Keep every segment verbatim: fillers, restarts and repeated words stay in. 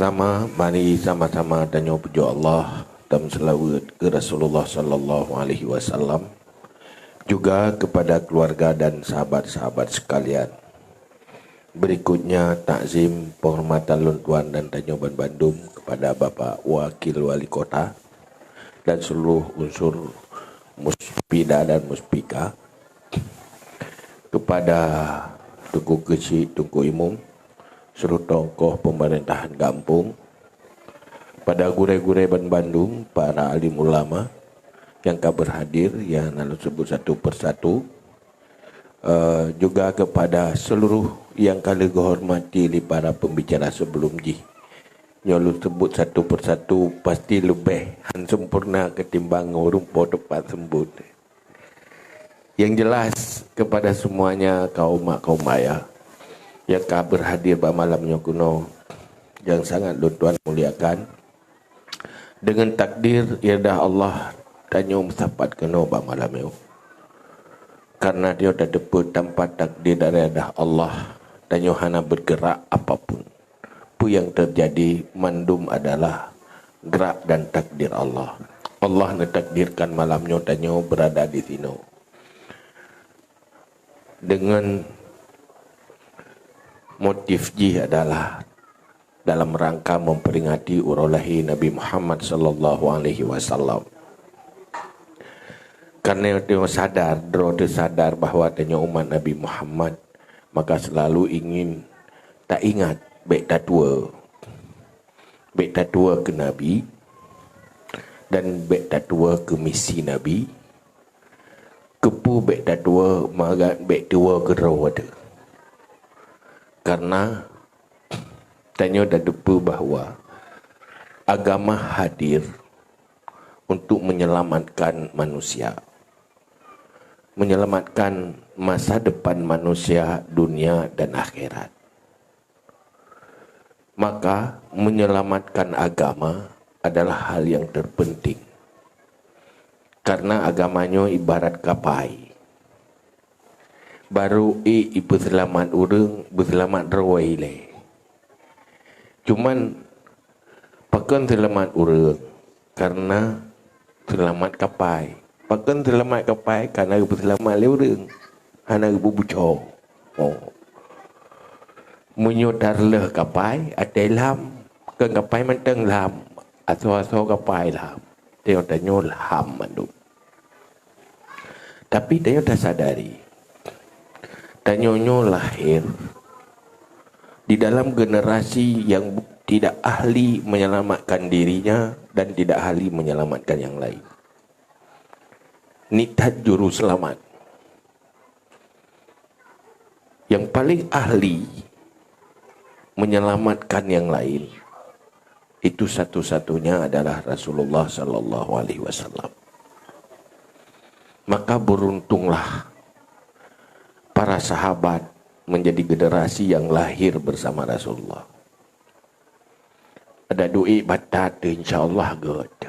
Pertama, mari sama-sama tanyoe pujoe Allah dan selawat ke Rasulullah sallallahu alaihi wasallam, juga kepada keluarga dan sahabat-sahabat sekalian. Berikutnya, takzim penghormatan lôn tuan dan tanyoe banbandum kepada Bapak Wakil Wali Kota dan seluruh unsur muspida dan muspika, kepada Teungku Keuchik, Teungku Imum, seluruh tokoh pemerintahan gampông, pada gurée-gurée banbandum, para alim ulama nyang ka berhadir, nyang hana lôn sebut satu persatu, eh, juga kepada seluruh nyang ka lheueh geuhormati lé para pembicara sebelum jih. Nyoe lôn sebut satu persatu, pasti leubeh han sempurna ketimbang ureuëng po teumpat seumbut. Yang jelas, kepada semuanya kaum mak, kaum ayah nyang ka berhadir bak malam nyoe keunoe, nyang sangat lôn tuan muliakan, deungon takdir iradah Allah tanyoe meusapat keunoe bak malam nyoe. Karena tanyoe tateupeue tanpa takdir dan iradah Allah, tanyoe hana bergerak apapun. Peue nyang teujadi, mandum adalah gerak dan takdir Allah. Allah neutakdirkan malam nyoe tanyoe berada di sinoe. Deungon motif jih adalah dalam rangka memperingati uroe lahé Nabi Muhammad sallallahu alaihi wasallam. Karena tanyoe sadar, droe teusadar bahwa tanyoe umat Nabi Muhammad, maka selalu ingin taingat, bék tatuwoe. Bék tatuwoe keu Nabi dan bék tatuwoe keu misi Nabi. Keupeue bék tatuwoe, mangat bék tuwoe keudroe teuh. Karena tanyoe tateupeue bahwa agama hadir untuk menyelamatkan manusia, menyelamatkan masa depan manusia dunia dan akhirat. Maka, menyelamatkan agama adalah hal yang terpenting. Karena agama nyoe ibarat kapai. Barô ék ipeuseulamat ureuëng, beuseulamat droe ilée. Cuman, pakon seulamat ureuëng? Karena seulamat kapai. Pakon seulamat kapai? Karena geupeuseulamat lé ureuëng, hana geupeubuco. Oh. Meunyoe tarleueh kapai, até lham, kon kapai mantong lham, asoe-asoe kapai lham. Tanyoe-tanyoe lham mandum. Tapi tanyoe tasadari, tanyoe nyoe lahir di dalam generasi yang tidak ahli menyelamatkan dirinya dan tidak ahli menyelamatkan yang lain. Nithat juru selamat. Yang paling ahli menyelamatkan yang lain, itu satu-satunya adalah Rasulullah sallallahu alaihi wasallam. Maka beruntunglah para sahabat menjadi generasi yang lahir bersama Rasulullah. Ada duit batat, insya Allah gét.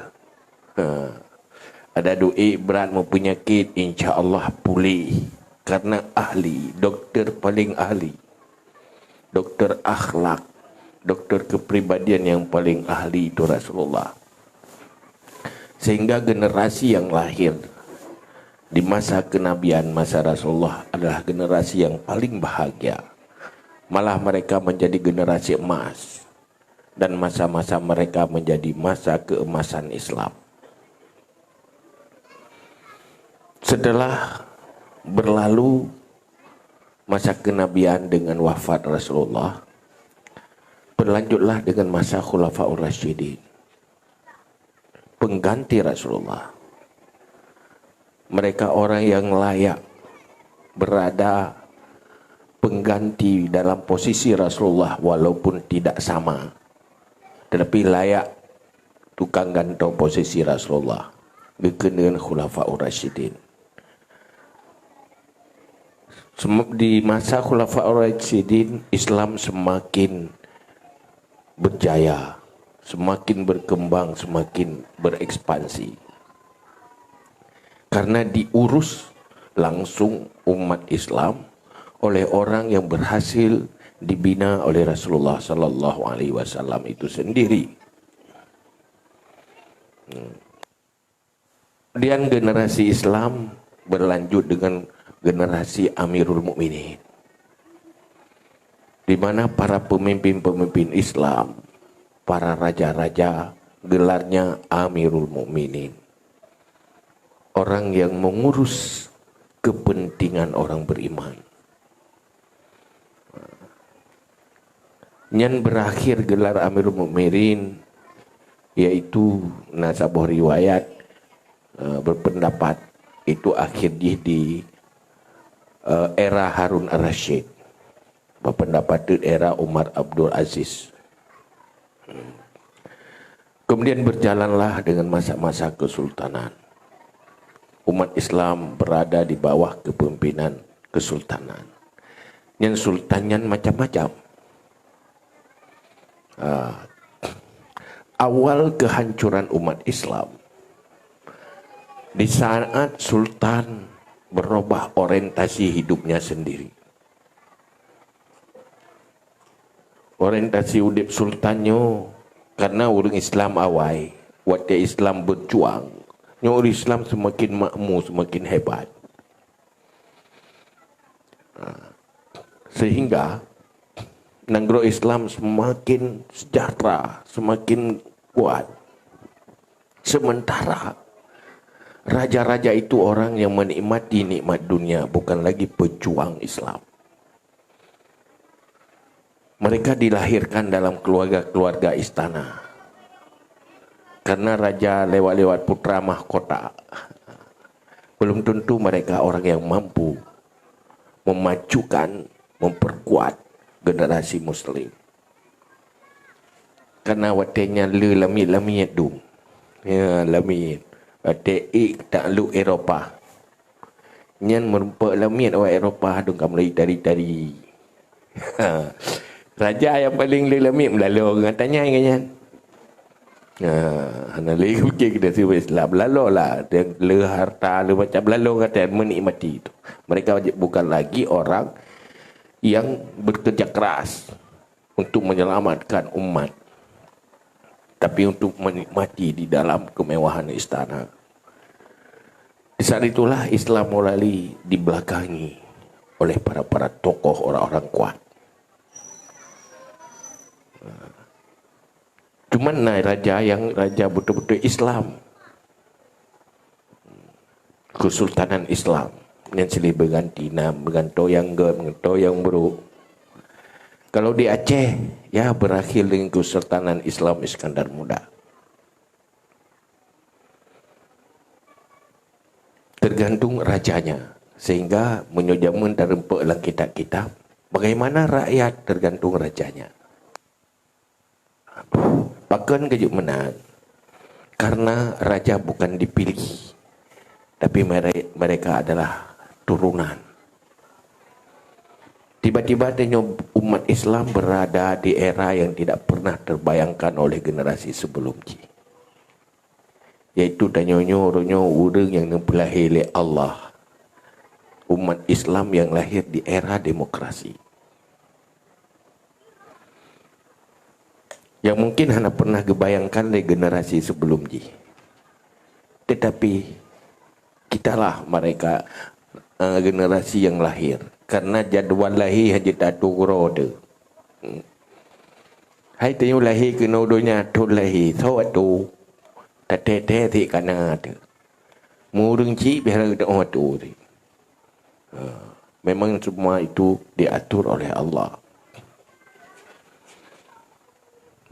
Ha. Ada duit brat meupeunyakit, insya Allah puléh. Karena ahli, doktor paling ahli. Doktor akhlak, doktor kepribadian yang paling ahli itu Rasulullah. Sehingga generasi yang lahir di masa kenabian, masa Rasulullah adalah generasi yang paling bahagia. Malah mereka menjadi generasi emas. Dan masa-masa mereka menjadi masa keemasan Islam. Setelah berlalu masa kenabian dengan wafat Rasulullah, berlanjutlah dengan masa Khulafaur Rasyidin, pengganti Rasulullah. Mereka orang yang layak berada pengganti dalam posisi Rasulullah, walaupun tidak sama, tetapi layak tukang gantoe posisi Rasulullah, geukheun deungon Khulafaur Rasyidin. Sem-, di masa Khulafaur Rasyidin, Islam semakin berjaya, semakin berkembang, semakin berekspansi. Karena diurus langsung umat Islam oleh orang yang berhasil dibina oleh Rasulullah sallallahu alaihi wasallam itu sendiri. Hmm. Kemudian generasi Islam berlanjut dengan generasi Amirul Mukminin, di mana para pemimpin-pemimpin Islam, para raja-raja, gelarnya Amirul Mukminin, orang yang mengurus kepentingan orang beriman. Nyan berakhir gelar Amirul Mukminin, yaitu na saboh riwayat, eh, berpendapat itu akhir jih di, eh, era Harun Ar-Rasyid. Berpendapat tu era Umar Abdul Aziz. Kemudian berjalanlah dengan masa-masa kesultanan. Umat Islam berada di bawah kepemimpinan kesultanan. Nyan sultan nyan macam-macam. Ah, awal kehancuran umat Islam di saat sultan berubah orientasi hidupnya sendiri. Orientasi udeb sultan nyoe, karena ureuëng Islam awai, watée Islam berjuang, nyoe ureuëng Islam semakin makmu, semakin hebat. Ha. Sehingga nanggroe Islam semakin sejahtera, semakin kuat. Sementara raja-raja itu orang yang menikmati nikmat dunia, bukan lagi pejuang Islam. Mereka dilahirkan dalam keluarga-keluarga istana. Karena raja lewat-lewat putra mahkota, belum tentu mereka orang yang mampu memajukan, memperkuat generasi muslim. Karena watée nyan le lamiet-lamiet dum. Ya, lamiet. Watée ék takluk Eropa. Nyan meurumpok lamiet awak Eropa dong ka mulai tari-tari. Raja nyang paleng le lamiet meulaloe ngon tanyan nyan. Ha, hana lé pikir kita sifat Islam. Laloe lah, dia le harta, le macam laloe ngon tanyan menikmati itu. Mereka bukan lagi orang yang bekerja keras untuk menyelamatkan umat, tapi untuk menikmati di dalam kemewahan istana. Di saat itulah Islam mulai dibelakangi oleh para-para tokoh orang-orang kuat. Cuman na raja yang raja betul-betul Islam. Kesultanan Islam yang silih berganti, na meugantoe nyang gét, meugantoe nyang brôk. Kalau di Aceh, ya, berakhir dengan Kesultanan Islam Iskandar Muda. Tergantung rajanya. Sehingga meunyoe jameun tareumpok lam kitab-kitab, bagaimana rakyat tergantung rajanya. Pakon keuh jeuet meunan? Karena raja bukan dipilih, tapi mere-, mereka adalah turunan. Tiba-tiba tanyoe umat Islam berada di era yang tidak pernah terbayangkan oleh generasi sebelum jih. Yaitu tanyoe nyoe uroe nyoe ureuëng nyang neupeulahé lé Allah. Umat Islam yang lahir di era demokrasi. Yang mungkin hana pernah geubayangkan lé generasi sebelum jih. Tetapi, kitalah mereka, eh, generasi yang lahir. Karena jadual lahé hana tatu'oh teuh. Hmm. Hai tanyoe lahé keunoe donya thon lahé, soe atô? Tateuh-teuh sit kana teuh. Meu ureuëng chik biasa geuteu'oh atô sit. Ha, memang semua itu diatur oleh Allah.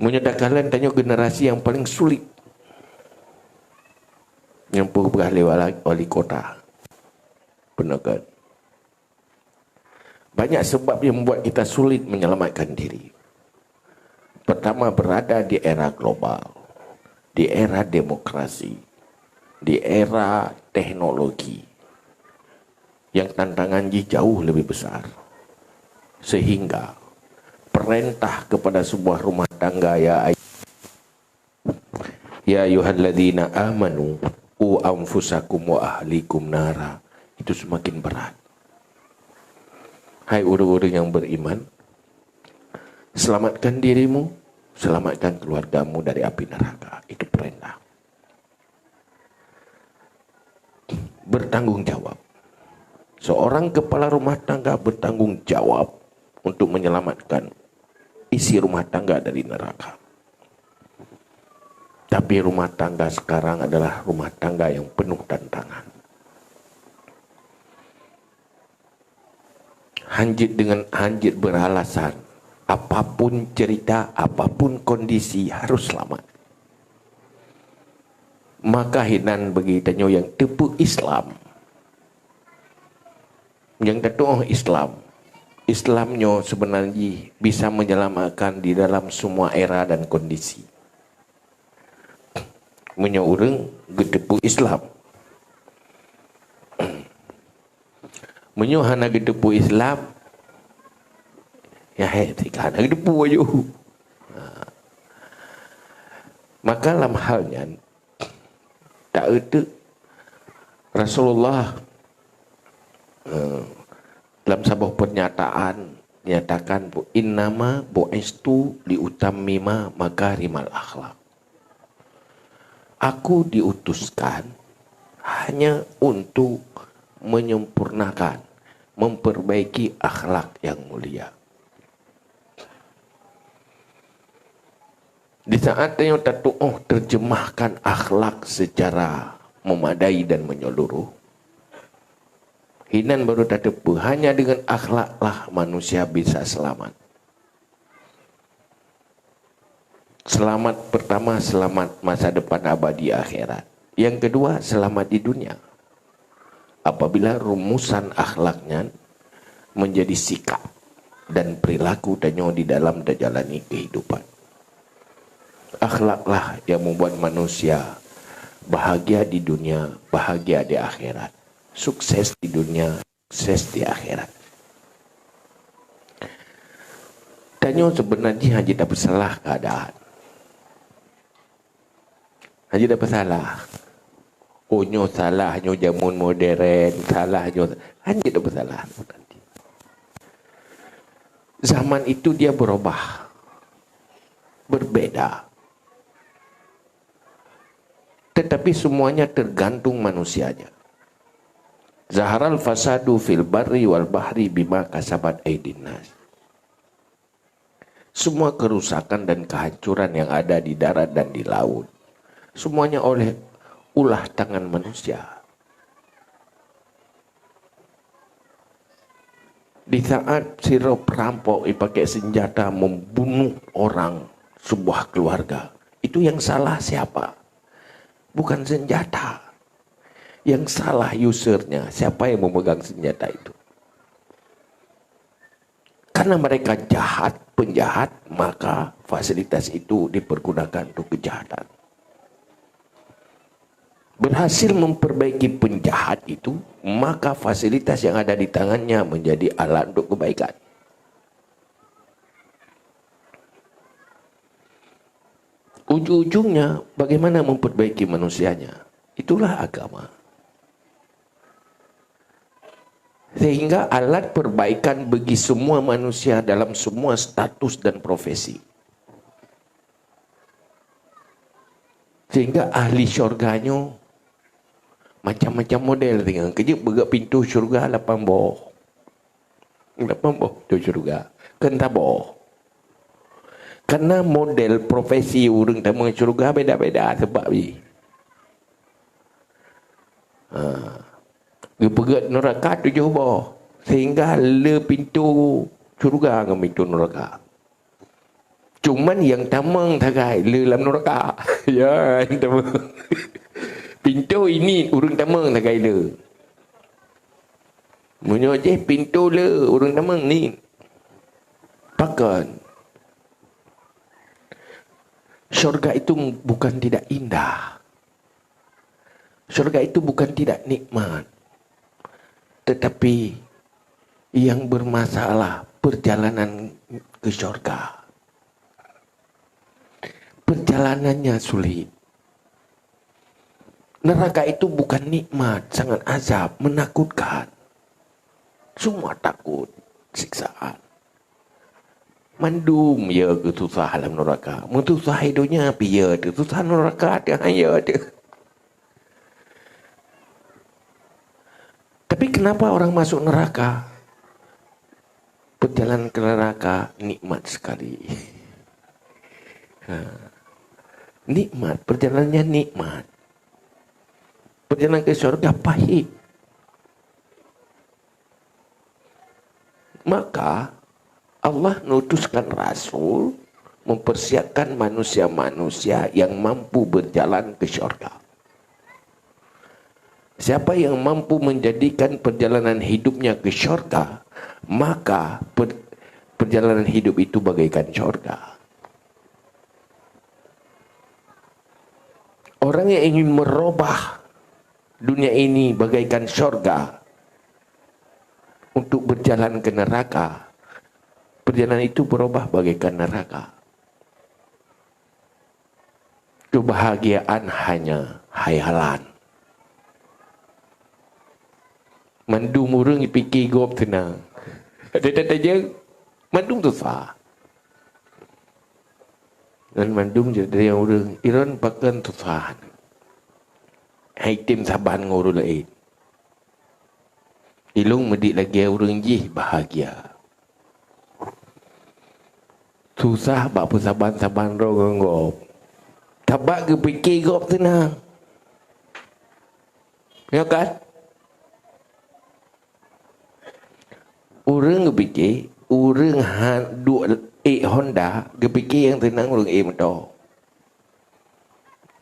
Meunyoe takalon tanyoe generasi yang paling sulit nyang peugah lé wali, wali kota. Peuneugét. Banyak sebab yang membuat kita sulit menyelamatkan diri. Pertama, berada di era global, di era demokrasi, di era teknologi yang tantangan jih jauh lebih besar. Sehingga perintah kepada sebuah rumah tangga, ya ay-, ya ayyuhalladzina amanu qu anfusakum wa ahlikum nara, itu semakin berat. Hai ureuëng-ureuëng yang beriman, Selamatkan dirimu, selamatkan keluargamu dari api neraka. Itu perintah. Bertanggung jawab. Seorang kepala rumah tangga bertanggung jawab untuk menyelamatkan isi rumah tangga dari neraka. Tapi rumah tangga sekarang adalah rumah tangga yang penuh tantangan. Hanjeuet dengan, hanjeuet beralasan, apapun cerita, apapun kondisi, harus selamat. Maka hinan bagi tanyoe nyang teupeu Islam, nyang tatuoh Islam, Islam nyoe sebenarnya bisa menyelamatkan di dalam semua era dan kondisi. Meunyoe ureuëng geuteupeue Islam, meunyoe hana geuteupeue Islam, ya he, tika hana geuteupeue aju. Ha. Maka lam hal nyan, tak euteuk Rasulullah, eh, lam saboh pernyataan nyatakan, "Innama bu'istu liutammima makarimal akhlak." Aku diutuskan hanya untuk menyempurnakan, memperbaiki akhlak yang mulia. Di saat tanyoe tatuoh terjemahkan akhlak secara memadai dan menyeluruh, hinan baru tateupeue hanya dengan akhlaklah manusia bisa selamat. Selamat pertama, selamat masa depan abadi akhirat. Yang kedua, selamat di dunia. Apabila rumusan akhlak nyan menjadi sikap dan perilaku tanyoe di dalam tajalani kehidupan. Akhlaklah yang membuat manusia bahagia di dunia, bahagia di akhirat. Sukses di dunia, sukses di akhirat. Tanyoe sebenarnya hana tapeusalah keadaan. Hana tapeusalah. Oh, nyoe salah, nyoe jameun modern, salah, nyoe, hana tapeusalah. Zaman itu dia berubah, berbeda. Tetapi semuanya tergantung manusianya. Zaharal fasadu fil barri wal bahri bima kasabat aidin nas. Semua kerusakan dan kehancuran yang ada di darat dan di laut, semuanya oleh ulah tangan manusia. Di saat sidroe perampok dipakai senjata membunuh orang sebuah keluarga, itu yang salah siapa? Bukan senjata. Yang salah usernya, siapa yang memegang senjata itu. Karena mereka jahat, penjahat, maka fasilitas itu dipergunakan untuk kejahatan. Berhasil memperbaiki penjahat itu, maka fasilitas yang ada di tangannya menjadi alat untuk kebaikan. Ujung-ujungnya, bagaimana memperbaiki manusianya? Itulah agama. Sehingga alat perbaikan bagi semua manusia dalam semua status dan profesi. Sehingga ahli syurga nyoe macam-macam model, tinggai keujeuet beugeut pintoe syurga lapan boh. Lapan boh pintoe syurga. Keu saboh. Karena model profesi ureuëng tamong syurga beda-beda sebab jih. Ha. Geupeugét nuraka tujoh boh, sehingga le pintoe syurga ngon pintoe nuraka. Cuman nyang tamong sagai le lam nuraka. Ya, nyang tamong. Pintoe ini ureuëng tamong sagai le. Meunyoe jih pintoe le ureuëng tamong ni. Pakon? Syurga itu bukan tidak indah. Syurga itu bukan tidak nikmat, tetapi yang bermasalah perjalanan ke syurga. Perjalanannya sulit. Neraka itu bukan nikmat, sangat azab, menakutkan. Semua takut siksaan. Mandum ya keu susah lam nuraka. Meususah di donya pih ya teuh, susah nuraka teuh hana ya teuh. Tapi kenapa orang masuk neraka? Perjalanan ke neraka nikmat sekali. Ha. Nikmat, perjalanannya nikmat. Perjalanan ke syurga pahit. Maka Allah mengutuskan rasul mempersiapkan manusia-manusia yang mampu berjalan ke syurga. Siapa yang mampu menjadikan perjalanan hidupnya ke syurga, maka per-, perjalanan hidup itu bagaikan syurga. Orang yang ingin merubah dunia ini bagaikan syurga untuk berjalan ke neraka, perjalanan itu berubah bagaikan neraka. Kebahagiaan hanya hayalan. Mandum ureuëng pike gob teunang. Ada-ada je, mandum susah. Dan mandum jadi ureuëng, iron pakon susah. Hai tem saban ngon ureuëng lain. Ilung meudik lagée ureuëng jih bahagia. Susah bak peusaban-saban droe ngon gob. Tabak geupike gob teunang. Ya kan? Ureuëng geupike, ureuëng han duek ék Honda, geupike nyang teunang ureuëng ék moto.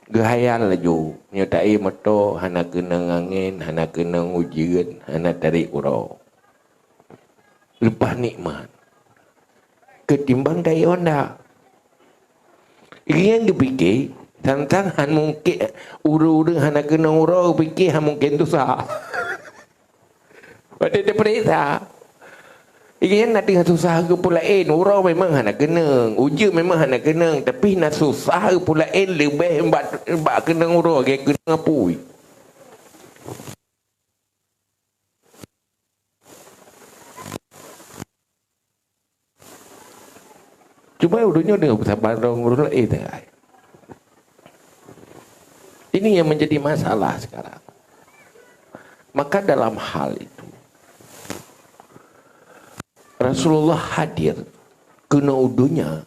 Geuhayal laju, nyoe ta-ék moto hana keunong angén, hana keunong ujeuen, hana tarék uroe. Leupah nikmat keutimbang ta-ék Honda. Nyang geupike, tantang han mungken, ureuëng-ureuëng hana keunong uroe geupike han mungken susah. Watée teupeuriksa, nyan na teungoh susah keu peue laén. Uroe memang hana keunong, ujeuen memang hana keunong, tapi na susah keu peue laén leubeh bak, bak keunong uroe, lagée keunong apui. Cuba ureuëng nyoe deungon saban droe ureuëng laén teuh. Ini yang menjadi masalah sekarang. Maka dalam hal itu, Rasulullah hadir keunoe u donya,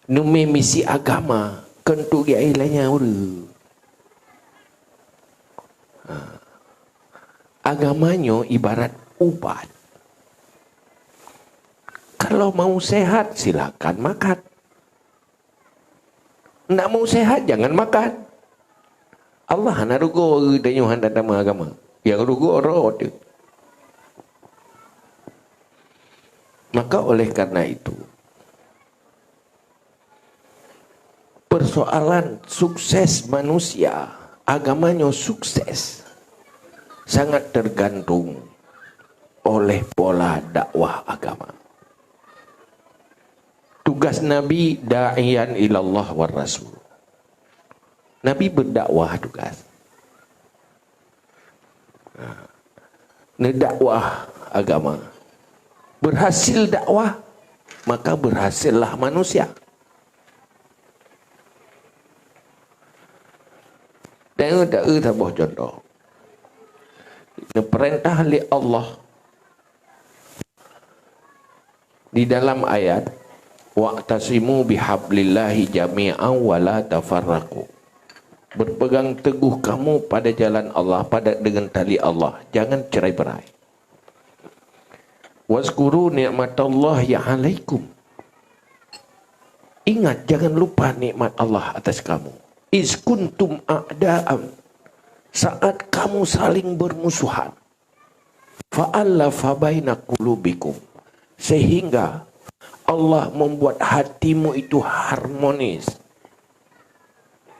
neumé misi agama, kon untuk geuyue lanyat ureuëng. Ha. Agama nyoe ibarat ubat. Kalau mau sehat, silakan makan. Ndak mau sehat, jangan makan. Allah hana rugoe geutanyoe hana tameuagama. Nyang rugoe droe teuh. Maka oleh karena itu, persoalan sukses manusia, agama nyoe sukses, sangat tergantung oleh pola dakwah agama. Tugas Nabi, da'iyan ilallah war rasul. Nabi berdakwah tugas. Nah, neudakwah agama. Berhasil dakwah, maka berhasillah manusia. Dan eu, da eu saboh contoh. Neupeurintah lé Allah di dalam ayat, "Wa'tasimu bihablillahi jami'an wa la tafarraqu." Berpegang teguh kamu pada jalan Allah, pada dengan tali Allah. Jangan cerai-berai. "Wazkuru ni'matallahi 'alaikum." Ingat, jangan lupa nikmat Allah atas kamu. "Iz kuntum a'da'an." Saat kamu saling bermusuhan. "Fa'allafa baina qulubikum." Sehingga Allah membuat hatimu itu harmonis.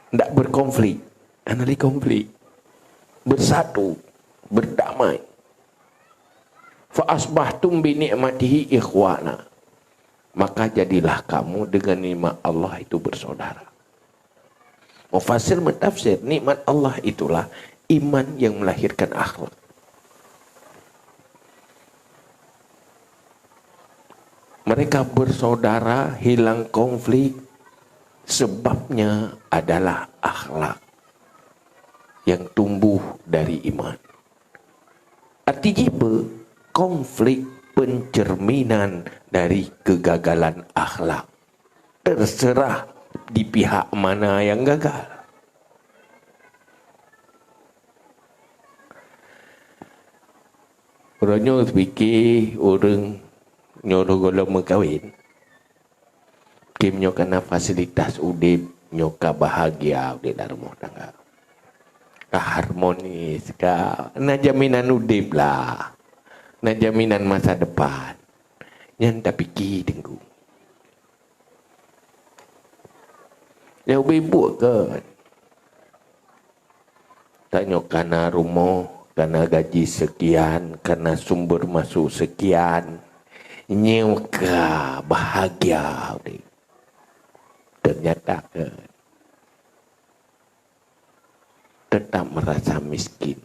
Ndak berkonflik. Hana lé konflik. Bersatu. Berdamai. "Fa asbahtum bi ni'matihi ikhwana." Maka jadilah kamu dengan nikmat Allah itu bersaudara. Mufassir mentafsir, nikmat Allah itulah iman yang melahirkan akhlak. Mereka bersaudara, hilang konflik, sebabnya adalah akhlak yang tumbuh dari iman. Arti jih peue? Konflik pencerminan dari kegagalan akhlak. Terserah di pihak mana yang gagal. Uroe nyoe pike ureuëng nyuruh gohlom meukawen. Kim nyoe kana fasilitas udeb, nyoe ka bahagia udeb lam rumoh tangga. Ka harmonis, ka na jaminan udeb lah. Na jaminan masa depan. Nyan tapike teungku. Nyang ubé buet kan. Tanyoe kana rumoh, kana gaji sekian, kana sumber masuk sekian. Nyoe ka bahagia udeb. Ternyata kan tetap merasa miskin.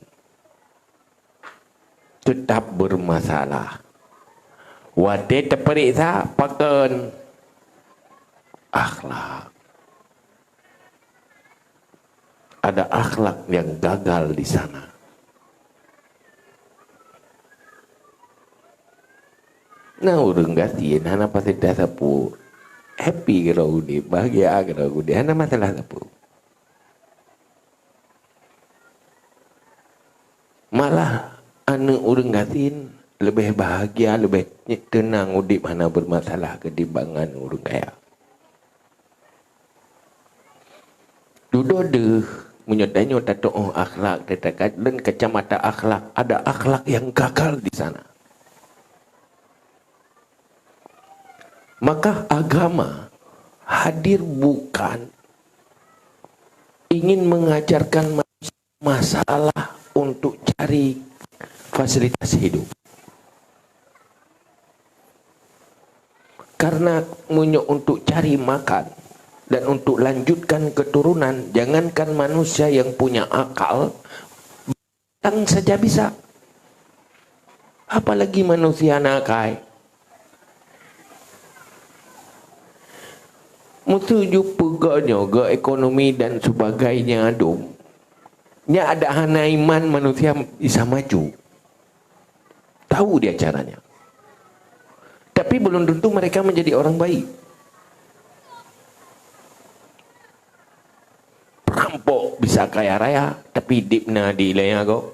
Tetap bermasalah. Watée teupeuriksa pakon akhlak. Ada akhlak yang gagal di sana. Na ureuëng gasien hana pasénta sapeue. Happy keudroe udeb, bahagia keudroe udeb, hana masalah sapeue. Malah aneuëk ureuëng gasien leubeh bahagia, leubeh teunang udeb hana bermasalah ketimbang aneuëk ureuëng kaya. Dudoe deuh, meunyoe tanyoe tatuoh akhlak, teuka dan kacamata akhlak, ada akhlak yang gagal di sana. Maka agama hadir bukan ingin mengajarkan manusia masalah untuk cari fasilitas hidup. Karena meunyoe untuk cari makan dan untuk lanjutkan keturunan, jangankan manusia yang punya akal, binatang saja bisa. Apalagi manusia nakal. Meutuju peugah nyoe geu ekonomi dan sebagainya dum. Nyak ada hana iman manusia bisa maju. Tahu dia caranya. Tapi belum tentu mereka menjadi orang baik. Perampok bisa kaya raya, tapi dipna di laya go.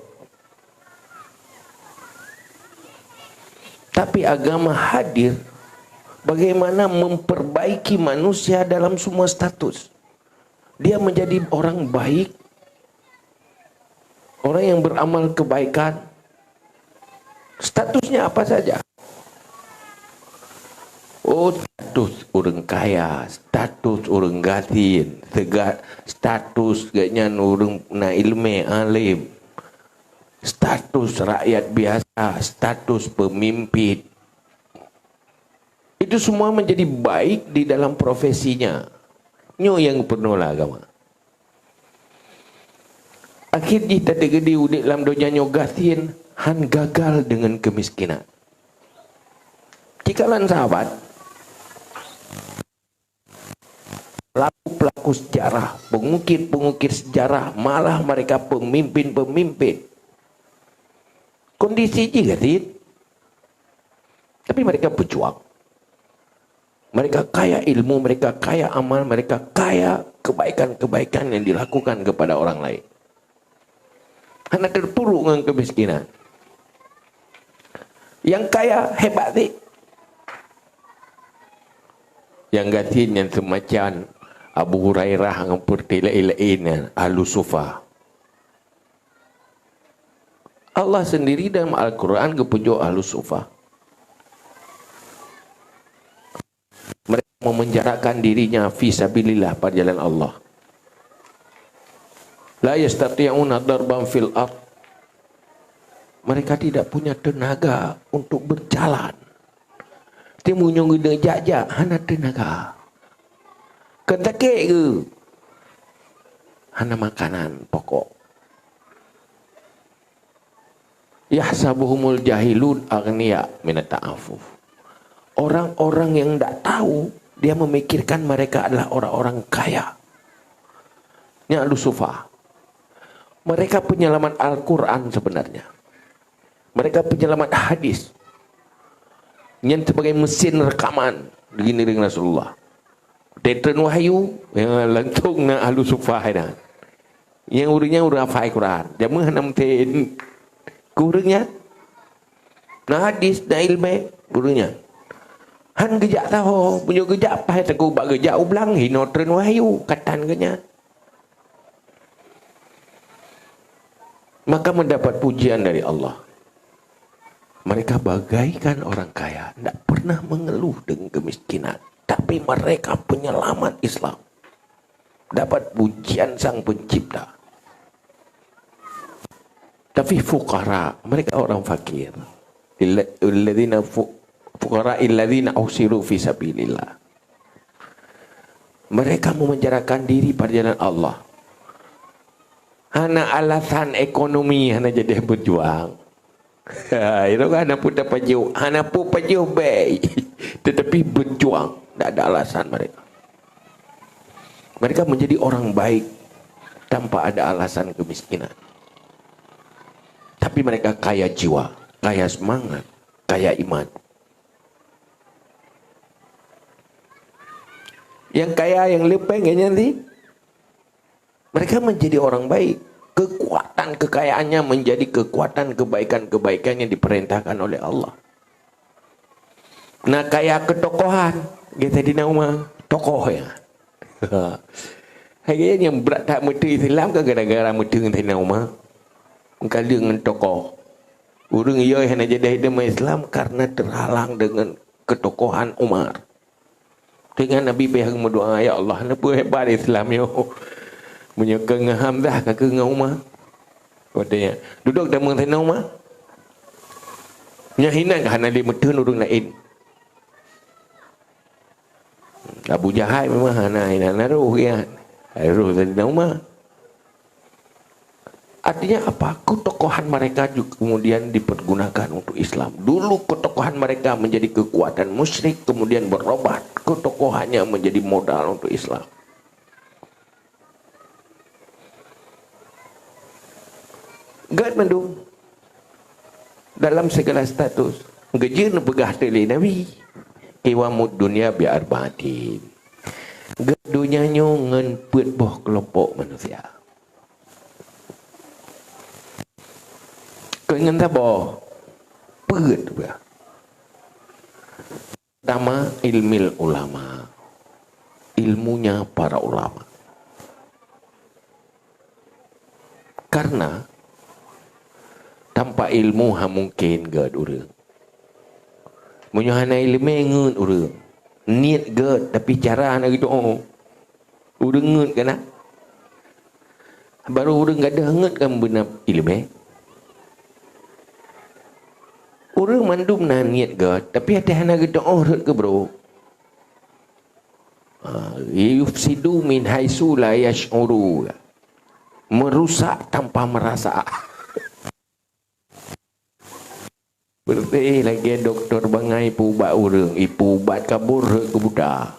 Tapi agama hadir bagaimana memperbaiki manusia dalam semua status. Dia menjadi orang baik, orang yang beramal kebaikan. Statusnya apa saja. Oh, status ureuëng kaya, status ureuëng gasien, status geuhnyan ureuëng na iéleumé, alim, status rakyat biasa, status pemimpin. Itu semua menjadi baik di dalam profesinya. Nyoe nyang peureulée agama. Akhé jih tateugedi udeb lam donya nyoe gasien han gagal deungon keumiskinan. Cikalan sahabat, pelaku-pelaku sejarah, pengukir-pengukir sejarah, malah mereka pemimpin-pemimpin. Kondisi jih gasien. Tapi mereka berjuang. Mereka kaya ilmu, mereka kaya amal, mereka kaya kebaikan-kebaikan yang dilakukan kepada orang lain. Hana terpuruk ngon kemiskinan. Yang kaya hebat sih. Yang gasien yang semacam Abu Hurairah ngon peureulée laén-laén ahlu sufa. Allah sendiri dalam Al-Quran geupujoe ahlu sufa. Mereka memenjarakan dirinya fi sabilillah, pada jalan Allah. La yastati'una darban fil ard. Mereka tidak punya tenaga untuk berjalan. Timu nyong geude jak-jak hana tenaga. Kan sakét ke? Hana makanan pokok. Yahsabuhumul jahilun aghnia minat ta'affuf. Orang-orang yang tidak tahu, dia memikirkan mereka adalah orang-orang kaya. Nyan ahlu sufa. Mereka penyelamat Al-Quran sebenarnya. Mereka penyelamat hadis. Nyan sebagai mesin rekaman di ngiring Rasulullah. Teutreun wahyu, ya, langsung na ahlu sufa na. Nyang ureuëng nyan ureuëng hafai Quran. Jameun hana meuteun. Keu ureuëng nyan, na hadis, na ileumé, ureuëng nyan. Han geujak saho, meunyoe geujak paih teungku bak geujak u blang, hinoe treun wahyu, katan geuh nyan. Maka mendapat pujian dari Allah. Mereka bagaikan orang kaya, tidak pernah mengeluh dengan kemiskinan. Tapi mereka penyelamat Islam. Dapat pujian Sang Pencipta. Tapi fukara, mereka orang fakir. Illa-, alladzina fu-, fukara illadzina usiru fi sabilillah. Mereka memenjarakan diri pada jalan Allah. Hana alasan ekonomi, hana jadi berjuang. Ha, itu kan hana pun tapajoh, hana pun pajoh baik. Tetapi berjuang, tidak ada alasan mereka. Mereka menjadi orang baik tanpa ada alasan kemiskinan. Tapi mereka kaya jiwa, kaya semangat, kaya iman. Yang kaya, yang lepeng, yang nyanyi, mereka menjadi orang baik. Kekuatan kekayaannya menjadi kekuatan kebaikan-kebaikan yang diperintahkan oleh Allah. Na kaya keutokohan, gata di na uma tokoh ya. Hai nyang brat that meuteun Islam ka gara-gara meuteun Saidina Umar. Meukaleueng ngon tokoh. Ureuëng yoi hana jadi agama Islam karena terhalang dengan ketokohan Umar. Teungoh Nabi pih meudoa, "Ya Allah, neupeu hebat Islam nyoe. Meunyoe keu ngon Hamzah ka keu ngon Umar." Watée nyan, dudoe teuma Saidina Umar. Nyan hinan ka hana lé meuteun ureuëng laén. Abu Jahal memang hana, hana roh kan. Roh Saidina Umar. Artinya apa? Ketokohan mereka juga kemudian dipergunakan untuk Islam. Dulu ketokohan mereka menjadi kekuatan musyrik, kemudian berubah ketokohannya menjadi modal untuk Islam. Gét mandum dalam segala status. Geujeuet neupeugah teulé Nabi, "Qiwamud dunya bi arba'atin." Gét donya nyoe ngon peuet boh keulompok manusia. Keu ngon saboh peuet bah. Pertama, ilmil ulama. Ilmunya para ulama. Karena tanpa ilmu ha mungkin gét ureuëng. Meunyoe hana ileumé ngeut ureuëng. Niet gét tapi cara hana geutu'oh. Ureuëng ngeut keunan. Baru ureuëng gadôh ngeut kan beuna ileumé. Ureuëng mandum na niet gét, tapi até hana geutu'oh rhot keu brôk. Ha, yufsidu min haitsu la yasy'uru. Merusak tanpa merasa. Berarti lagée doktor bangai peuubat ureuëng, ipeuubat kabur rhot keu buta.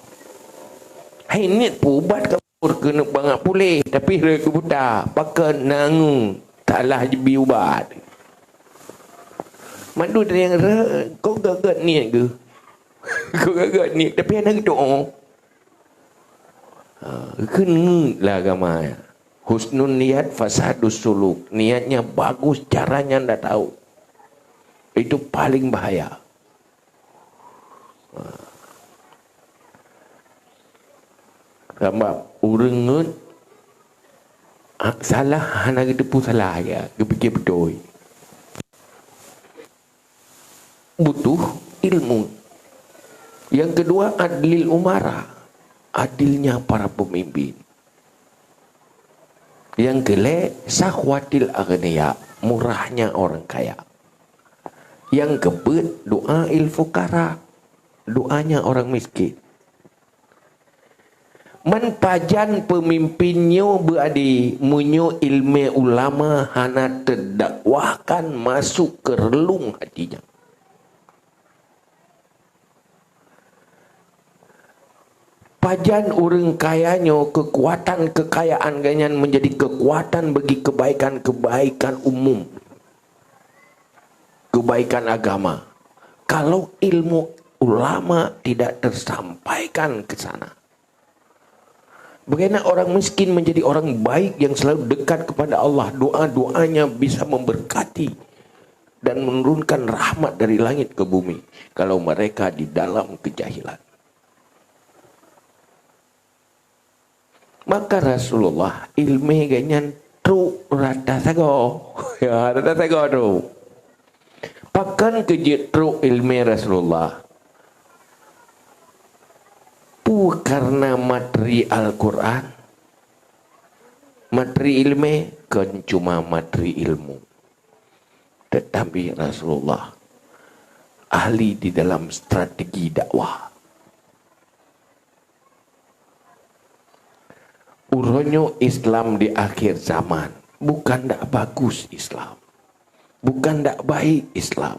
Hai niet peuubat kabur keuneuk bangat puléh, tapi rhot keu buta, pakon nangu salah jibi ubat. Mandum nyang rhot, kok gét-gét niet geuh. Kok gét-gét niet, tapi hana geutu'oh. Ha, kheun ngeut lah agama. Husnun niat, fasadus suluk. Niatnya bagus, caranya ndak tahu. Itu paling bahaya. Ha. Sabab ureuëng ngeut, ha, salah hana geuteupeue salah, ya, geupike beutôi. Butuh ilmu. Yang kedua, adlil umara, adilnya para pemimpin. Yang kelhée, sahwatil aghniya, murahnya orang kaya. Yang keupeuet, doa il fukara, doanya orang miskin. Man pajan peumimpin nyoe beuade meunyoe ileumé ulama hana teudakwahkan masuk keu reulung hati nyan. Pajan ureuëng kaya nyoe keukuatan keukayaan geuhnyan meunjadi keukuatan bagi keubaikan-keubaikan umum, keubaikan agama, kalau ilmu ulama tidak tersampaikan ke sana. Bagaimana orang miskin menjadi orang baik yang selalu dekat kepada Allah, doa-doanya bisa memberkati dan menurunkan rahmat dari langit ke bumi kalau mereka di dalam kejahilan. Maka Rasulullah ilmé geuhnyan trok rata sagoe. Ya, rata sagoe trok. Pakon keu jeuet trok ilmé Rasulullah? Peue kareuna materi Al-Quran? Materi ilmé kon cuma materi ilmu. Tetapi Rasulullah ahli di dalam strategi dakwah. Uroe nyoe Islam di akhir zaman, bukan ndak bagus Islam. Bukan ndak baik Islam.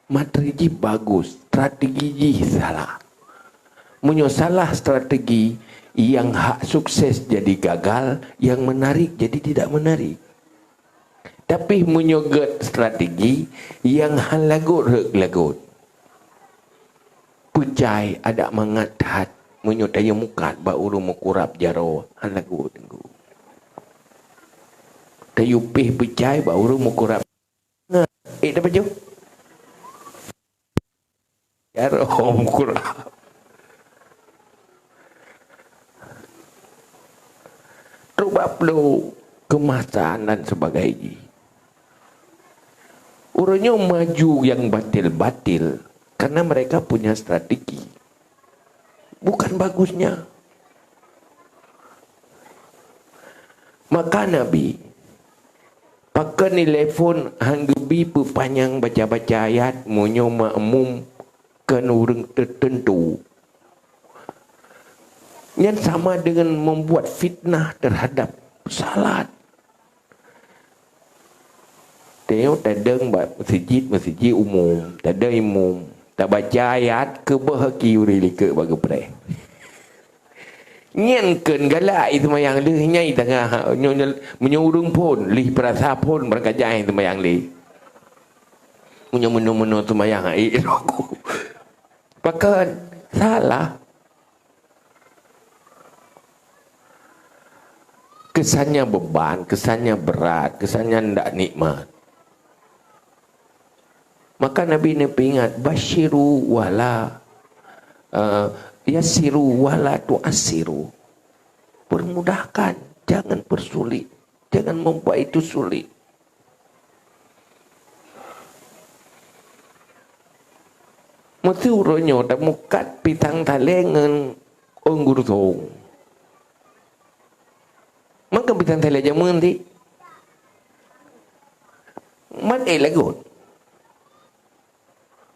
Materi jih bagus, strategi jih salah. Meunyoe salah strategi, nyang hak sukses jadi gagal, nyang menarik jadi tidak menarik. Tapi meunyoe gét strategi, nyang hana lagot rhot lagot. Peucai adak mangat that, meunyoe tayue mukat bak ureuëng meukurab jaroe, hana lagot teungku. Tayue péh peucai bak ureuëng meukurab. Eh, tapajoh? Jaroe meukurab. Trok bak plôk, keumasan dan sebagainya. Ureuëng nyoe maju nyang batil-batil karena mereka punya strategi. Bukan bagusnya. Maka Nabi, pakon ilée phon han geubi peupanyang baca-baca ayat meunyoe makmum kon ureuëng teuteuntu. Nyan sama dengan membuat fitnah terhadap salat. Tanyoe tadong bak meuseujid, meuseujid umum, tadong imum, tabaca ayat, keubah aki ureuëng likot bak geupreh. Nyan kheun galak i seumayang lheueh nyan i tangah, nyoe, nyoe, meunyoe ureuëng phon, lheueh peurasa phon beurangkat jai seumayang lé. Meunyoe meunoe-meunoe seumayang, eh, pakon? Salah. Kesannya beban, kesannya berat, kesannya ndak nikmat. Maka Nabi neupeuingat, "Basyiru wala, eh, yassiru wala tu'assiru." Permudahkan, jangan persulit. Jangan membuat itu sulit. Meuseu uroe nyoe tamukat pisang salée ngon ôn gurusong. Maka pisang salée jameun ti. Mat eh lagot.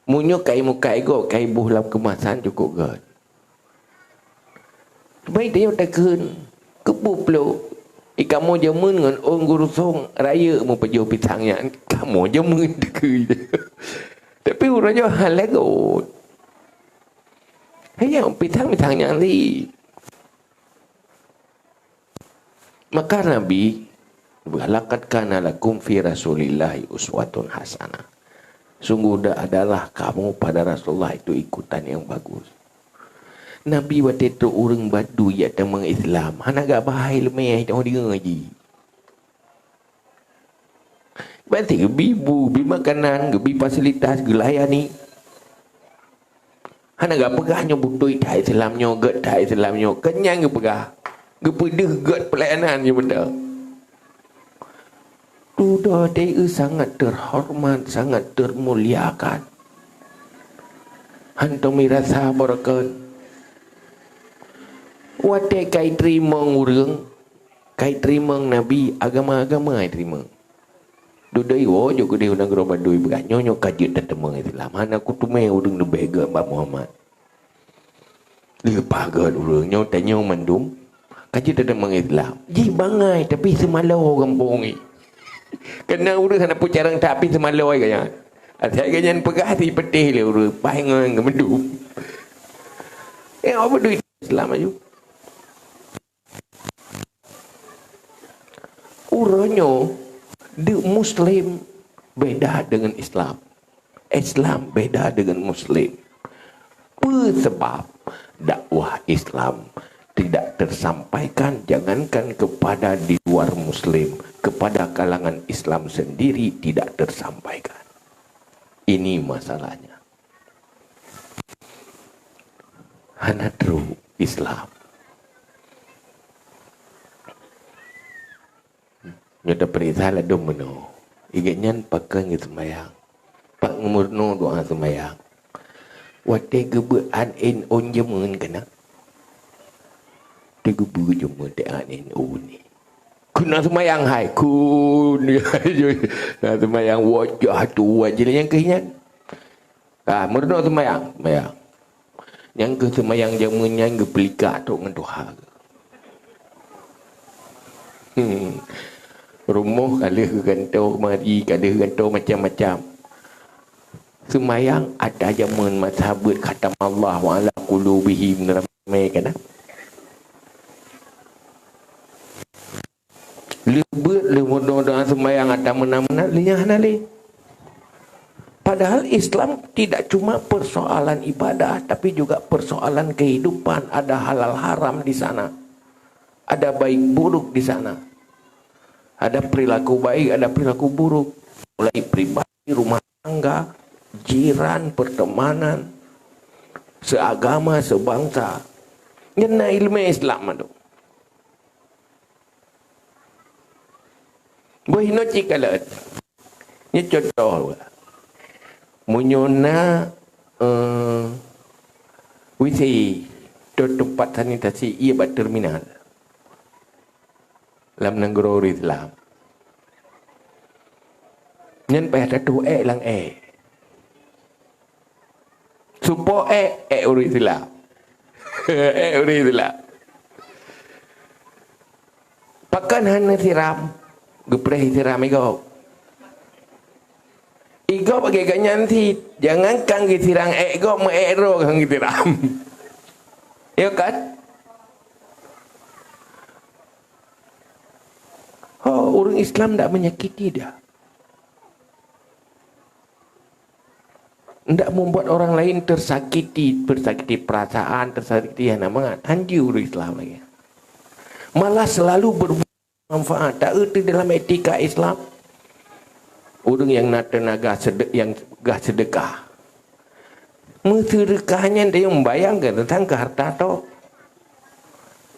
Meunyoe kai mukat igoe, kai boh lam keumasan cukôp gét. Baik, tanyoe takheun, keupeue plôk? I kamoe jameun ngon ôn gurusong rayeuk meupajoh pisang nyan. Kamoe jameun takheun. Tapi uroe nyoe hana lagot. Hanya pisang-pisang nyan lé. Maka Nabi, "Laqad kana lakum fi Rasulillahi uswatun hasanah." Sungguh da-, adalah kamu pada Rasulullah itu ikutan yang bagus. Nabi watée trok ureuëng Badui jak tamong Islam, hana gak bahai leumeh teuh deungoe jih. Berarti geubi bu, geubi makanan, geubi fasilitas, geulayani. Hana geupeugah nyoe beutôi that Islam nyoe, gét that Islam nyoe. Keu nyan geupeugah, geupeudeuh gét peulayanan nyoe beutôi. Tudoe teu sangat terhormat, sangat termuliakan. Hantom mirasa beureukat. Watée kai teurimong ureuëng, kai teurimong Nabi, agama-agama ai teurimong. Dudoi woe jok keudeh u nanggroe Badui peugah, "Nyoe, nyoe ka jeuet tateumong Islam. Hana kuteumé ureuëng leubeh gét bak Muhammad." Leupah gét ureuëng nyoe, tanyoe mandum ka jeuet tateumong Islam. Jih bangai, tapi seumalo gampông nyoe. Keunan ureuëng hana peue carông, tapi seumalo ai gaya. Asai gaya nyan peugah, si peuteh lé ureuëng, paih ngon mandum. Eh, apa duit? Islam aju. Uroe nyoe, di Muslim beda dengan Islam. Islam beda dengan Muslim. Peue sabab? Dakwah Islam tidak tersampaikan, jangankan kepada di luar Muslim, kepada kalangan Islam sendiri tidak tersampaikan. Ini masalahnya. Hana trok Islam. Nyoe tapeuriksa ladôm meunoe. Igeuh nyan pakon geuseumayang. Pak ngeumeurunoe doa seumayang. Watée geubeuet an N O jameun keunan. Teugeubeuet jameun teuh an N O ni. Keunan seumayang hai, keunan seumayang wajah tu wajah nyang keuh nyan. Ah, meurunoe seumayang, seumayang. Nyang keuh seumayang jameun nyan geupeulikak trok ngon tuha. Hmm. Rumoh ka lheueh geugantoe, keumari ka lheueh geugantoe macam-macam. Seumayang ata jameun masa beuet khatam Allah wa ala qulubihim ramé kana. Lheueh beuet, lheueh meudoa-doa seumayang ata meunan-meunan, lheueh nyan hana lé. Padahal Islam tidak cuma persoalan ibadah, tapi juga persoalan kehidupan. Ada halal haram di sana. Ada baik buruk di sana. Ada perilaku baik, ada perilaku buruk. Mulai pribadi, rumah tangga, jiran, pertemanan, seagama, sebangsa. Nyan na ileumèe Islam tu. Boh inoe cit kalon. Nyoe contoh. Meunyoe na, eh, WC, atau tempat sanitasi, ié bak terminal. Lam nanggroe ureueng Islam. Nyan payah tatuh èk lam èk. Supok èk, èk ureueng Islam. Èk ureueng Islam. Pakon hana siram? Geupreh siram igob. Igob lagèe gobnyan cit. Jangankan geusiram èk gob, meu èk droe han geusiram. Ya kan? Oh, ureueng Islam ndak menyakiti dia. Ndak membuat orang lain tersakiti, tersakiti perasaan, tersakiti hana mangat. Hanjeuet ureueng Islam lagèe. Malah selalu bermanfaat. Taeu teuh dalam etika Islam, ureueng nyang na teunaga sede-, nyang gah seudeukah. Meuseudeukah nyan tayue membayangkan teuntang keu harta tok.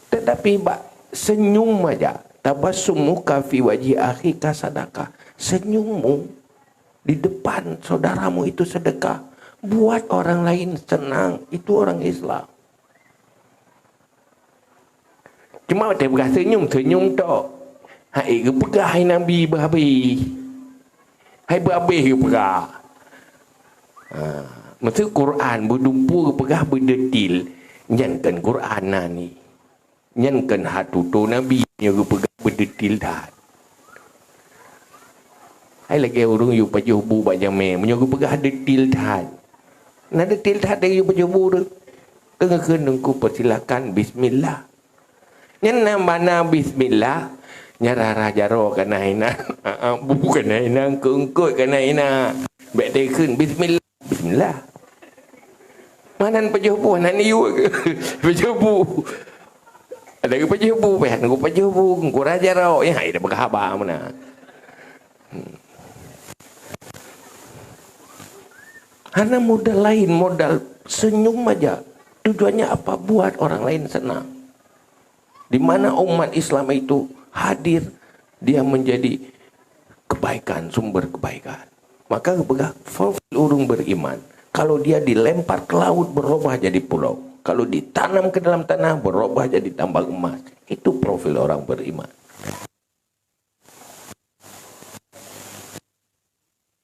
Tetapi bak senyum aja, tabassumuka fi wajhi akhika sadaqah. Senyummu di depan saudaramu itu sedekah. Buat orang lain senang, itu orang Islam. Cuma watèe peugah senyum, senyum tok. Hai geupeugah hai Nabi beuhabéh. Hai beuhabéh geupeugah. Ha, meusu Quran beudumpu geupeugah beudetil. Nyan kon Quran na ni. Nyan kon hatuto Nabi nyoe geupeugah beudetil that. Hai lagèe ureueng yue pajoh bu bak jamèe, meunyoe geupeugah detil that. Na detil that lagèe yue pajoh bu tu. Keu ngeukheun teungku persilakan bismillah. Nyan na makna bismillah, nyan rhah-rhah jaroe kana inan, bu kana inan, eungkôt-eungkôt kana inan. Bèk takheun bismillah. Bismillah. Meunan pajoh bu, hana neuyue keu pajoh bu. Ada geupajoh bu, payah nunggu pajoh bu, nunggu rhah jaroe, ya, hai dah peugah haba meunan. Hmm. Hana modal lain, modal senyum aja. Tujuannya apa? Buat orang lain senang. Di mana umat Islam itu hadir, dia menjadi kebaikan, sumber kebaikan. Maka geupeugah, profil ureueng beriman, kalau dia dilempar ke laut, berubah jadi pulau. Kalau ditanam ke dalam tanah, berubah jadi tambang emas. Itu profil orang beriman.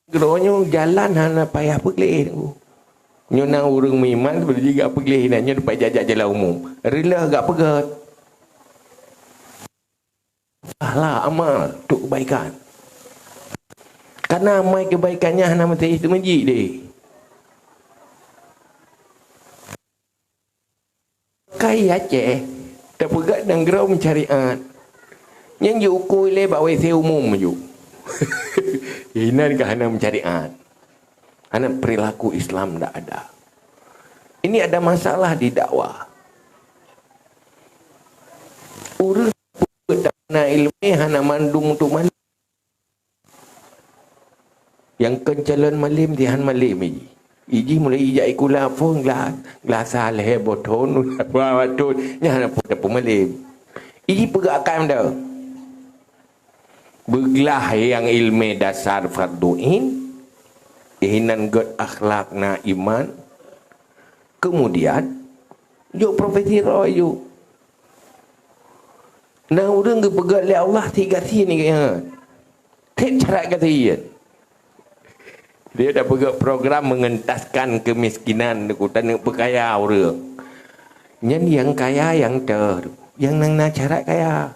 Droeneuh jalan hana payah peugleh, Teungku. Nyoe na ureueng meuiman, seubeutoe jih gak peugleh, na nyoe teumpat jak-jak jalan umum. Reuloh gak peugöt. Pahala amal untuk kebaikan. Karena amai kebaikan nyan hana meusti teumeujik deh. Hai Aceh, tapeugah nanggroe meusyariat. Nyan jiukoe lé bak W C umum ju. Inan ka hana meusyariat. Hana, perilaku Islam ndak ada. Ini ada masalah di dakwah. Ureuëng na ilmu hana mandum untuk mandum. Nyang kon calon malem, di han malem iji. Iji mulai ijak ikula phon glah, glah saleh bothon, dua bathon, nyan hana pun malem. Iji peugah akai meuda. Beuglah nyang ilmu dasar fardu ain, inan gét akhlak na iman, kemudian jok profesi roh ju. Na ureuëng geupeugah lé Allah si gasien nyan. Seb syarat gasien. Dia dah peugah program mengentaskan kemiskinan, taneuk peukaya ureuëng. Nyan nyang kaya nyang teuh, nyang na syarat kaya.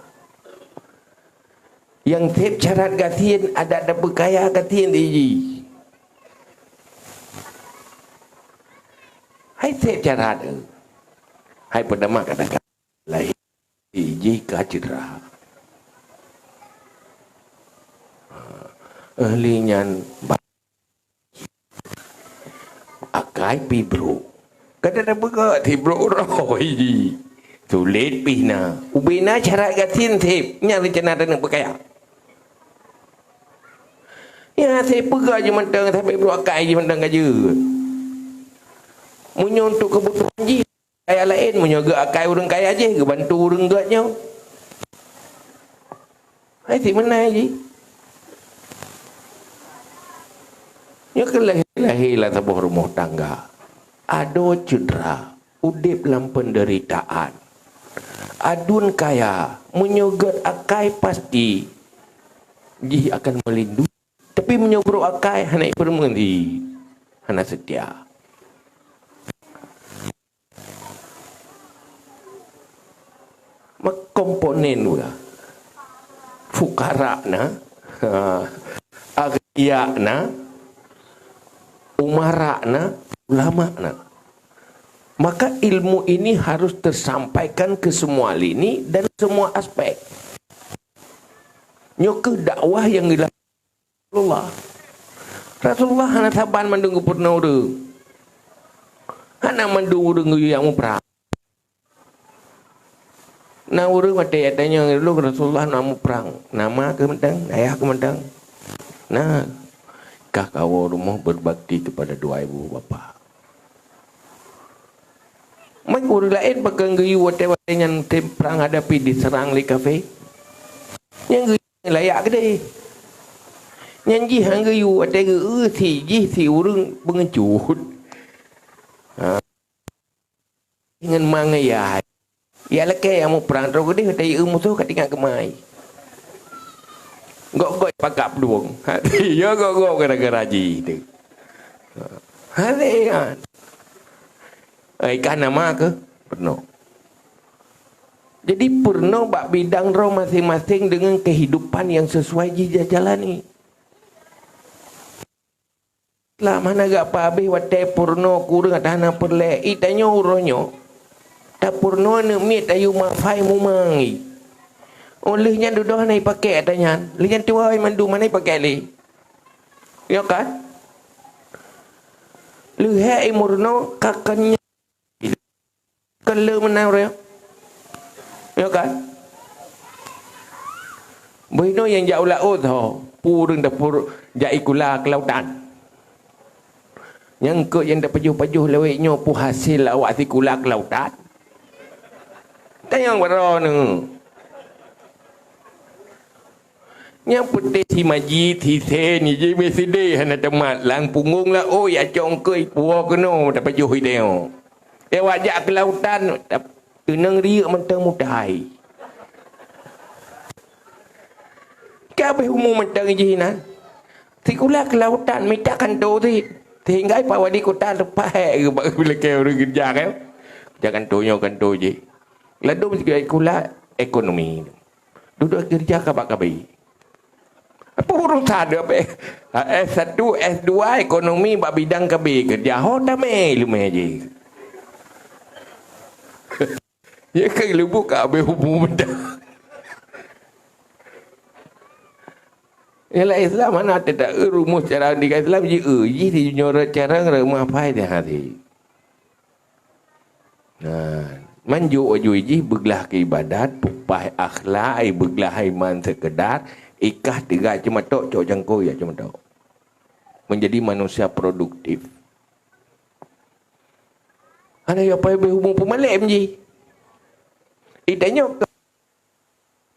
Nyang seb syarat gasien adak tapeukaya gasien iji. Hai seb syarat, hai peudama kata-kata. Lahé jih ka cedera. Ahli nyan ba-, akai pih brok. Kadang-kadang peugah ti brok roh jih. Sulet pih na. Ubena syarat gasien seb. Nyan rencana taneuk peukaya. Ya, saya peugah jih mantong, sampai brok akai jih mantong ka jeuet. Meunyoe untuk kebutuhan jih, kaya laén, meunyoe geuakai ureuëng kaya jih, geubantu ureuëng gét nyoe. Hai si meunan jih. Nyoe keuh lahé-lahé lam saboh rumoh tangga. Adoe cedera, udeb lam penderitaan. Aduen kaya, meunyoe gét akai pasti jih akan meulindui. Tapi meunyoe brok akai, hana ipeureumeuli, hana seutia. Mak komponen uroe. Fukara na, ha, aghnia na, umara na, ulama na. Maka ilmu ini harus tersampaikan ke semua lini dan semua aspek. Nyoe keuh dakwah nyang geulah Rasulullah. Rasulullah hana saban mandum geupeurunoe ureuëng. Hana mandum ureuëng geuyue muprang. Na ureuëng watée tanyong lôn Rasulullah na muprang. Na ma keuh mantong, ayah keuh mantong. Na, kah kawoe rumoh berbakti kepada dua ibu bapa. Mai ureuëng laén pakon geuyue watée-watée nyan tem prang hadapi diserang lé kafé. Nyang geuyue layak keudeh. Nyan jih han geuyue watée geu-eu si jih si ureuëng beungeujot. Ha. Ngon mangeuyai. Ya lakée nyang muprang droe keudeh watée eu musoh ka tinggai keumai. Gok-gok pakak peuluwong. Ha, ya gok-gok gara-gara jih tu. Ha, lé kan. Ai ka nama keuh peurunoe. Jadi peurunoe bak bidang droe maséng-maséng deungon keuhidupan nyang sisuai jih jijalani. Lah mana gak pabéh watée peurunoe kureueng ata hana peureulée, i tanyoe uroe nyoe. Tapeurunoe aneuk miet tayue mafai mumang i. Óh lheueh nyan dudoe hana ipakék ata nyan. Lheueh nyan tuwoe mandum hana ipakék lé. Nyo kan? Leuhée i meurunoe ka kon nyan. Kon le meunan ureuëng. Nyo kan? Beuhinoe nyang jak u laôt ho, peue ureuëng dapur jak ikula keulautan. Nyang keu nyang tapajoh-pajoh lawét nyoe peue hasé awak sikula keulautan. Tanyong baroe nyoe. Nyang peuté si majit, si sen, ije B C D hana teumat, lam punggong laôt ya cong keu ipuwoe keunoe tapajoh idéh nyoe. Eh, wak jak keulautan, tap-, teunang riyeuk mantong mutai. Ka abéh umu mantong jih nan. Sikula keulautan mita kanto sit. Sehingga Pak Wali Kota leupah hék geuba-, geulakée ureuëng keureuja kan. Jak kanto nyoe kanto jih. Ladom sikula ekonomi. Dudoe keureuja ka bak kabi. Apa urusan dia apa? S satu, S dua ekonomi bak bidang kabi keureuja. Ho tamé ileumé jih. Ya kan, leubu ka habéh umu benda. Ialah Islam hana teuta rumus cara di Islam ji, eh, jih di nyoe cara reumah pai di hati. Nah, manjuk aju jih beuglah keu ibadat, pupah akhlak, ai beuglah iman sekedar, ikah tegak ceumatok, cok cangkôi ya ceumatok. Menjadi manusia produktif. Hana ya pai umu peumalém jih. Itanyoe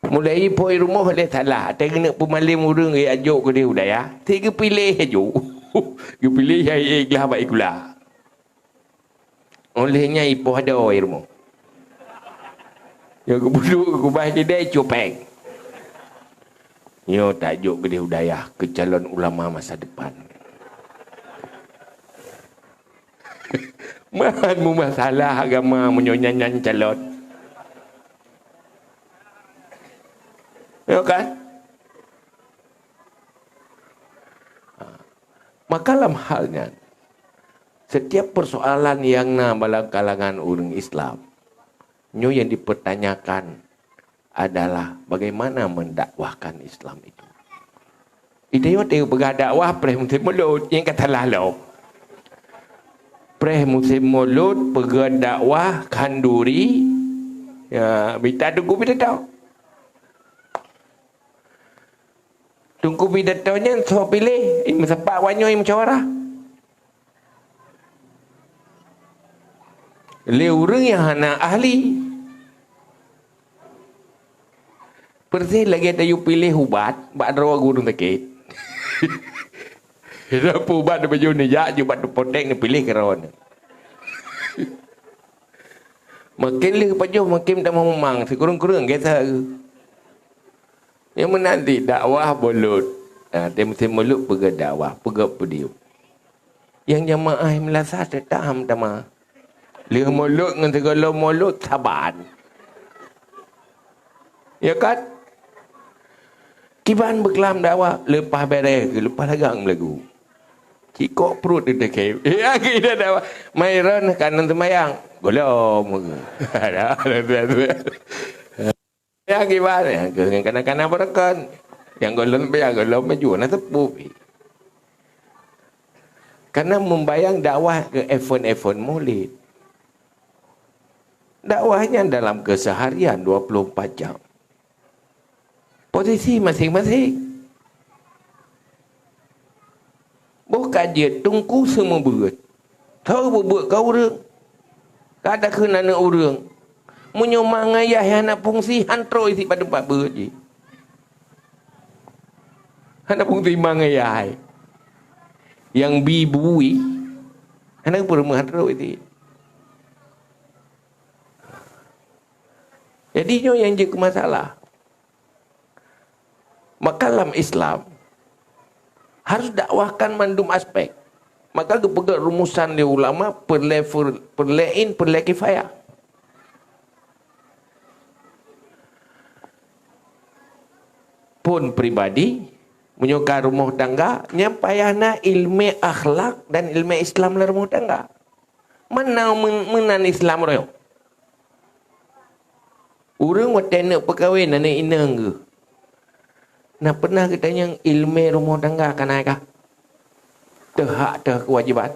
Mulai ipoi rumoh lé salah, até geuneuk peumalém ureuëng geujak jok keudeh u dayah, si geupiléh aju. Geupiléh hai glah bak ikula. Óh lheueh nyan ipoh adoe rumoh. Nyoe geupeuduek keubah keudai cupeng. Nyoe tajok keudeh u dayah keu calon ulama masa depan. Man meumasalah agama meunyoe nyan-nyan calon. Ya kan? Ha. Maka lam hal nyan, setiap persoalan yang na dalam kalangan ureuëng Islam, nyoe yang dipertanyakan adalah bagaimana mendakwahkan Islam itu. Itu yang teu peugah dakwah preh musim mulod, nyang ka salah lom. Preh musim mulod peugah dakwah khanduri, ya, mita teungku pidato. Teungku pidato nyan soe piléh, imeusapat wanyoe imeusyawara. Lé ureuëng nyang hana ahli. Persis lagée tayue piléh ubat bak droe ureuëng sakét. Sapeue ubat neupajoh neujak, jeuet bak potek neupiléh keudroe. Maken lheueh pajoh maken tamah mumang, sikureueng-kureueng gét that. Nyang meunan di dakwah bolot. Ha, tem-tem mulod peugah dakwah, peugah peudiyuem. Nyang jamaah meulasa teutap ham tamah. Lheueh mulod ngon sigohlom mulod saban. Ya kan? Kiban beuklam dakwah, leupah bereh, leupah lagang meulagu. Cikok pruet di dekat. Ya, kita dakwah. Mai ron kanan sembayang. Gohlom. Dah, dah, dah, dah. Ya, kiban, ya, ke, kana-kana beureukan. Nyang gohlom, ya, gohlom maju, na teupeu. Karena membayang dakwah ke event-event Maulid. Dakwahnya dalam keseharian dua puluh empat jam. Posisi masing-masing. Boh ka jeuet teungku seumeubeuet. Tho beubeuet ka ureuëng. Ka ada kheun aneuëk ureuëng. Meunyoe ma ngon yah hana fungsi, han trok isi bak teumpat beuet jih. Hana fungsi ma ngon yah. Nyang bi bui, hana peureumeun han trok isi. Jadi nyoe nyang jeuet keu masalah. Maka lam Islam harus dakwahkan mandum aspek. Maka geupeugah rumusan lé ulama perle fur-, perle in, perle kifayah. Phon pribadi, meunyoe ka rumoh tangga, nyan payah na ilmu akhlak dan ilmu Islam lam rumoh tangga. Mana men-, meunan Islam roh? Ureuëng watée neuk peukawen aneuëk inong geuh, na pernah geutanyong ilmu rumoh tangga ka na kah? Teuhak teuh kewajiban?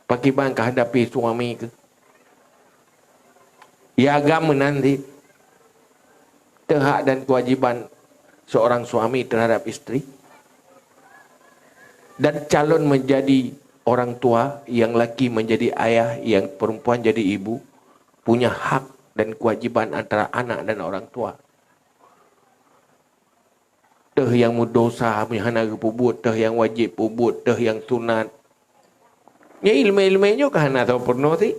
Pakiban ka hadapi suami keuh? Ya agam meunan cit. Teuhak dan kewajiban seorang suami terhadap istri. Dan calon menjadi orang tua, yang laki menjadi ayah, yang perempuan jadi ibu, punya hak dan kewajiban antara anak dan orang tua. Teuh nyang meudosa, meunyo hana geupeubuet, teuh nyang wajéb peubuet, teuh nyang sunat. Nyan ileumé-ileumé nyoe ka hana sapeue peurunoe sit.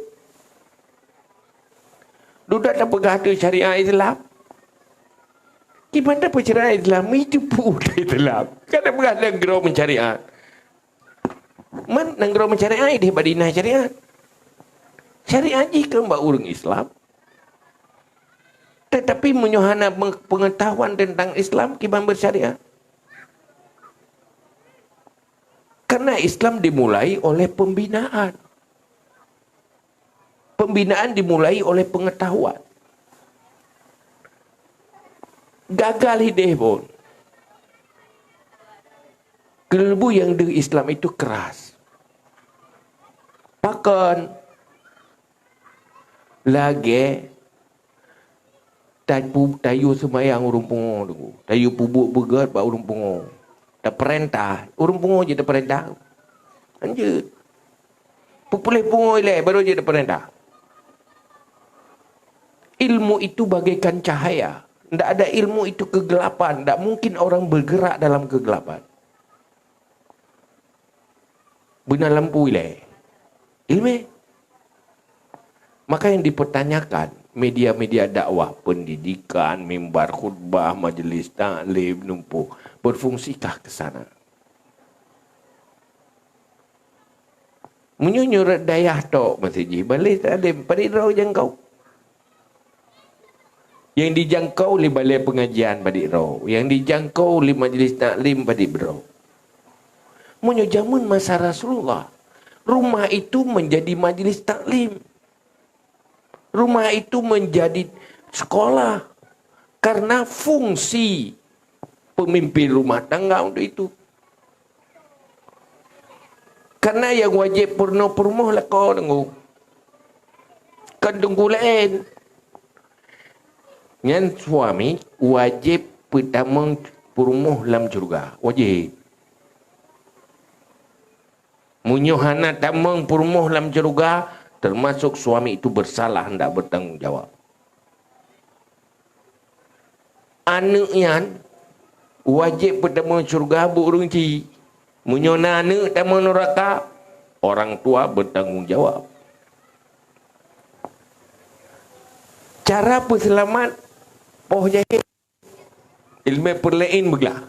Dudoe tapeugah teuh syariat Islam. Kiban tapeugah syariat Islam, itu pun Islam. Kan tapeugah nanggroe meusyariat. Man nanggroe meusyariat ideh bak dinah syariat. Syariat jih keu bak ureuëng Islam. Tetapi meunyoe hana peng-, pengetahuan tentang Islam, kiban bersyariat. Karena Islam dimulai oleh pembinaan. Pembinaan dimulai oleh pengetahuan. Gagal hideh pun. Keuleubu nyang deuh Islam itu keras. Pakon? Lagèe tapu-, tayue seumayang ureueng pungo tu. Tayue peubuet beugèt bak ureueng pungo. Tapeurintah, ureueng pungo jeuet tapeurintah. Hanjeuet. Peupuléh pungo ilèe baru jeuet tapeurintah. Ilmu itu bagaikan cahaya. Ndak ada ilmu itu kegelapan. Ndak mungkin orang bergerak dalam kegelapan. Beuna lampu ilèe. Ileumèe. Maka yang dipertanyakan, media-media dakwah, pendidikan, mimbar khutbah, majelis taklim, numpuk, berfungsikah ke sana? Meunyoe nyoe rot dayah tok meuseujih, balè taklim, padit droe jangkau. Nyang dijangkau lé balè pengajian padit droe, nyang dijangkau lé majelis taklim padit droe. Meunyoe jameun masa Rasulullah, rumah itu menjadi majelis taklim. Rumah itu menjadi sekolah karena fungsi pemimpin rumah tangga untuk itu. Karena nyang wajéb peurunoe peurumoh lakoe teungku. Kon teungku laén. Nyan suami wajéb peutamong peurumoh lam syeuruga. Wajéb. Meunyoe hana tamong peurumoh lam syeuruga, termasuk suami itu bersalah, hendak bertanggung jawab. Aneuk nyan wajéb peutamong syeuruga buet ureueng chik. Meunyoe na aneuk tamong nuraka, orang tua bertanggung jawab. Cara peuseulamat poh jahé. Ileumèe peureulee beuglah.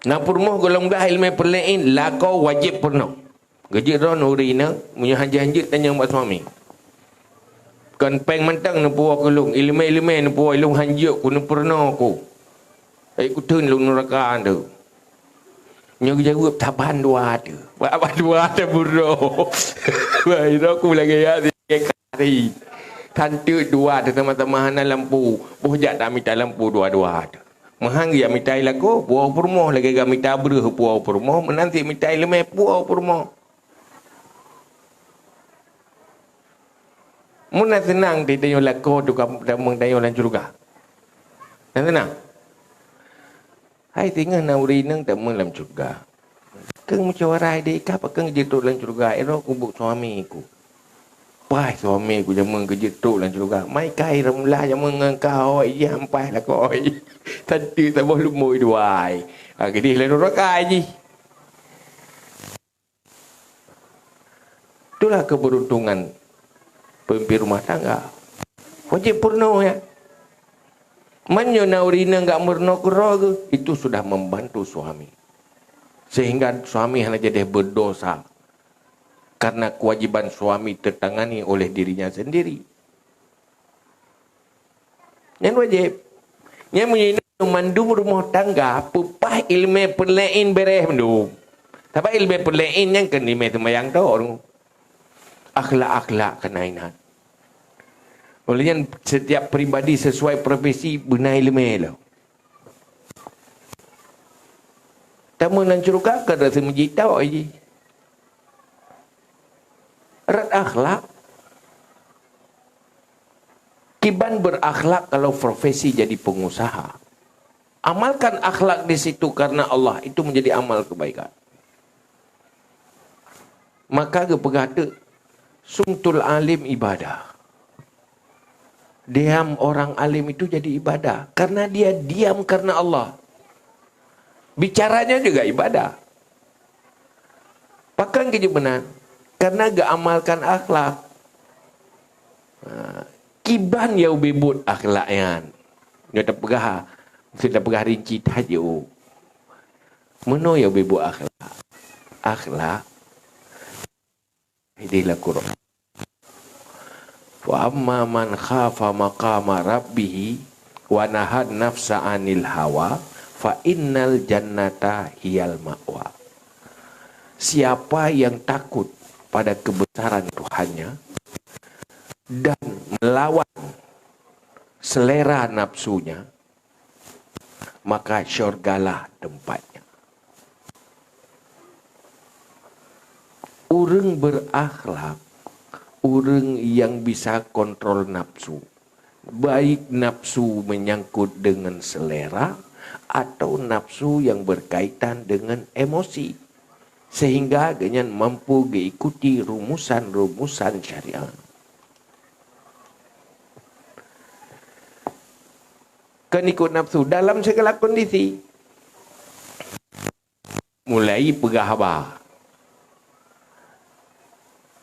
Na peurumoh gohlom glah ileumèe peureulee, lakoe wajéb peurunoe. Geujeuet droe nuri inong, meunyoe hanjeuet-hanjeuet tanyong bak suami. Kon péng mantong neupuwoe keu lôn, ileumèe-ileumèe neupuwoe lôn hanjeuet ku neupeurunoe ku. Hai kuteun lôn nuraka tu. Nyoe geujaweueb saban dua teuh. Saban dua teuh buroe. Wah, ira ku lagèe ya, lagèe kari. Tanteuk dua teuh sama-sama hana lampu. Boh jak tamita lampu dua-dua teuh. Meuhan geujak mita i lakoe, puwoe peurumoh lagèe gamita breuh puwoe peurumoh, meunan cit mita ileumèe puwoe peurumoh. Meunan seunang teuh tanyoe lakoe tukang tamong tanyoe lam syeuruga. Nan seunang. Hai singoh na ureueng inong tamong lam syeuruga. Keueng meusyawara deh, ka pakon jeuet trok lam syeuruga, iro kubuet suami ku. Paih suami ku jameun keu jeuet trok lam syeuruga. Mai kai ramlah jameun ngon ka hôi, ijih ampai lakoe. Tanteuk saboh lumbôi duai. Ha, geudeh lam nuraka jih. Itulah keberuntungan pemimpin rumah tangga. Wajéb peurunoe, ya. Meunyoe na ureueng inong gak meurunoe keudroe geuh, itu sudah membantu suami. Sehingga suami hana jadi berdosa. Karena kewajiban suami tertangani oleh dirinya sendiri. Nyan wajéb. Nyan meunyoe inong mandum rumoh tangga, peupah ileumèe peureulee bèrèh mandum. Sabab ileumèe peureulee nyan kon ileumèe seumayang tok. Akhlak-akhlak keunan inan. Oleh nyan, setiap pribadi sesuai profesi beuna ileumèe lom. Tamong lam syeuruga kon rasa meujitok jih. Rot akhlak. Kiban berakhlak kalau profesi jadi pengusaha. Amalkan akhlak di situ karena Allah, itu menjadi amal kebaikan. Maka geupeugah teuk, sumtul alim ibadah. Diam orang alim itu jadi ibadah karena dia diam karena Allah. Bicaranya juga ibadah. Pakon geujeuet meunan? Karena geuamalkan akhlak. Ha, kiban nyang ubé buet akhlak nyan. Nyoe tapeugah, meusti tapeugah rinci that jih. Meunoe nyang ubé buet akhlak. Akhlak. Ideh lam Quran. Wa amma man khafa maqama rabbih wa nahan nafsa anil hawa fa innal jannata hiyal ma'wa. Siapa yang takut pada kebesaran Tuhannya dan melawan selera nafsunya, maka syurgalah tempatnya. Ureuëng berakhlak, ureuëng yang bisa kontrol nafsu, baik nafsu menyangkut dengan selera atau nafsu yang berkaitan dengan emosi, sehingga gobnyan mampu mengikuti rumusan-rumusan syariat. Kon ikut nafsu dalam segala kondisi. Mulai peugah haba.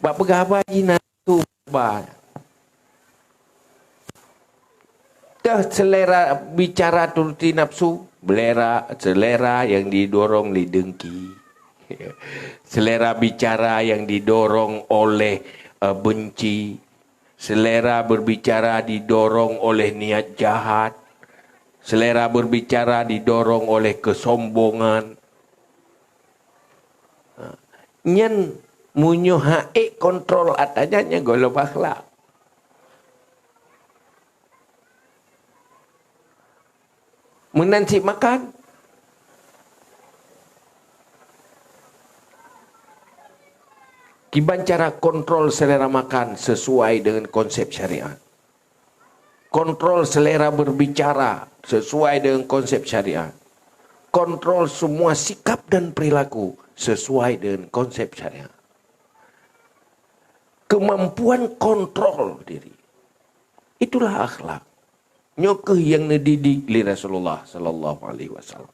Bak peugah haba jih na nafsu ba. Teuh selera bicara turuti nafsu, selera, selera yang didorong lé dengki. Selera bicara yang didorong oleh, eh, benci. Selera berbicara didorong oleh niat jahat. Selera berbicara didorong oleh kesombongan. Ha. Nyan meunyoe ha'ék kontrol atra nyan, nyan gohlom akhlak. Meunan cit makan. Kiban cara kontrol selera makan sesuai dengan konsep syariat. Kontrol selera berbicara sesuai dengan konsep syariat. Kontrol semua sikap dan perilaku sesuai dengan konsep syariat. Kemampuan kontrol diri. Itulah akhlak. Nyoe kheueh nyang neudidik lé Rasulullah sallallahu alaihi wasallam.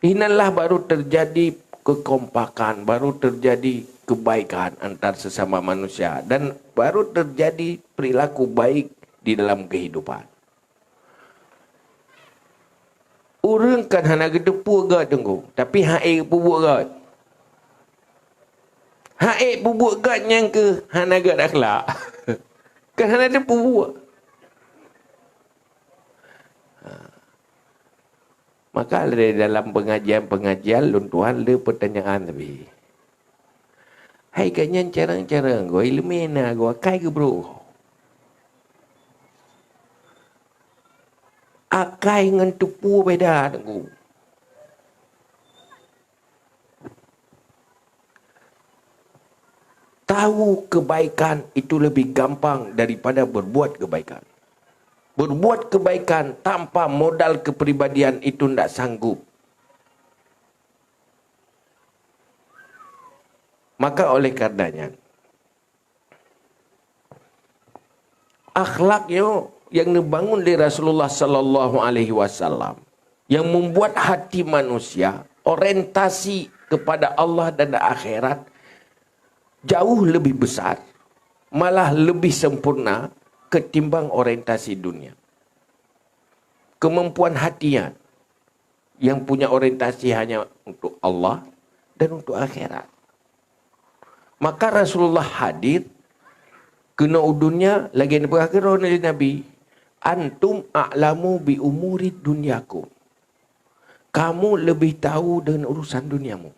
Inanlah baru terjadi kekompakan, baru terjadi kebaikan antar sesama manusia, dan baru terjadi perilaku baik di dalam kehidupan. Ureuëng kan hana geuteupeue gét teungku, tapi ha'ék peubuet gét. Ha'ék peubuet gét nyang kheueh hana gét akhlak. Kan hana teupeue buet. Ha. Maka lé dalam pengajian-pengajian lôn tuan le pertanyaan lebih. Hai gobnyan carông-carông goe ileumèe na goe akai geubroh. Akai ngon teupeue beda teungku. Tahu kebaikan itu lebih gampang daripada berbuat kebaikan. Berbuat kebaikan tanpa modal kepribadian itu ndak sanggup. Maka oleh karenanya, akhlak nyoe nyang neubangun lé Rasulullah sallallahu alaihi wasallam, yang membuat hati manusia orientasi kepada Allah dan akhirat jauh lebih besar, malah lebih sempurna ketimbang orientasi dunia. Kemampuan hati nyan yang punya orientasi hanya untuk Allah dan untuk akhirat. Maka Rasulullah hadir keunoe u dunya lagèe neupeugah keudroe lé Nabi, "Antum a'lamu bi umuri dunyakum." Kamu lebih tahu dengan urusan duniamu.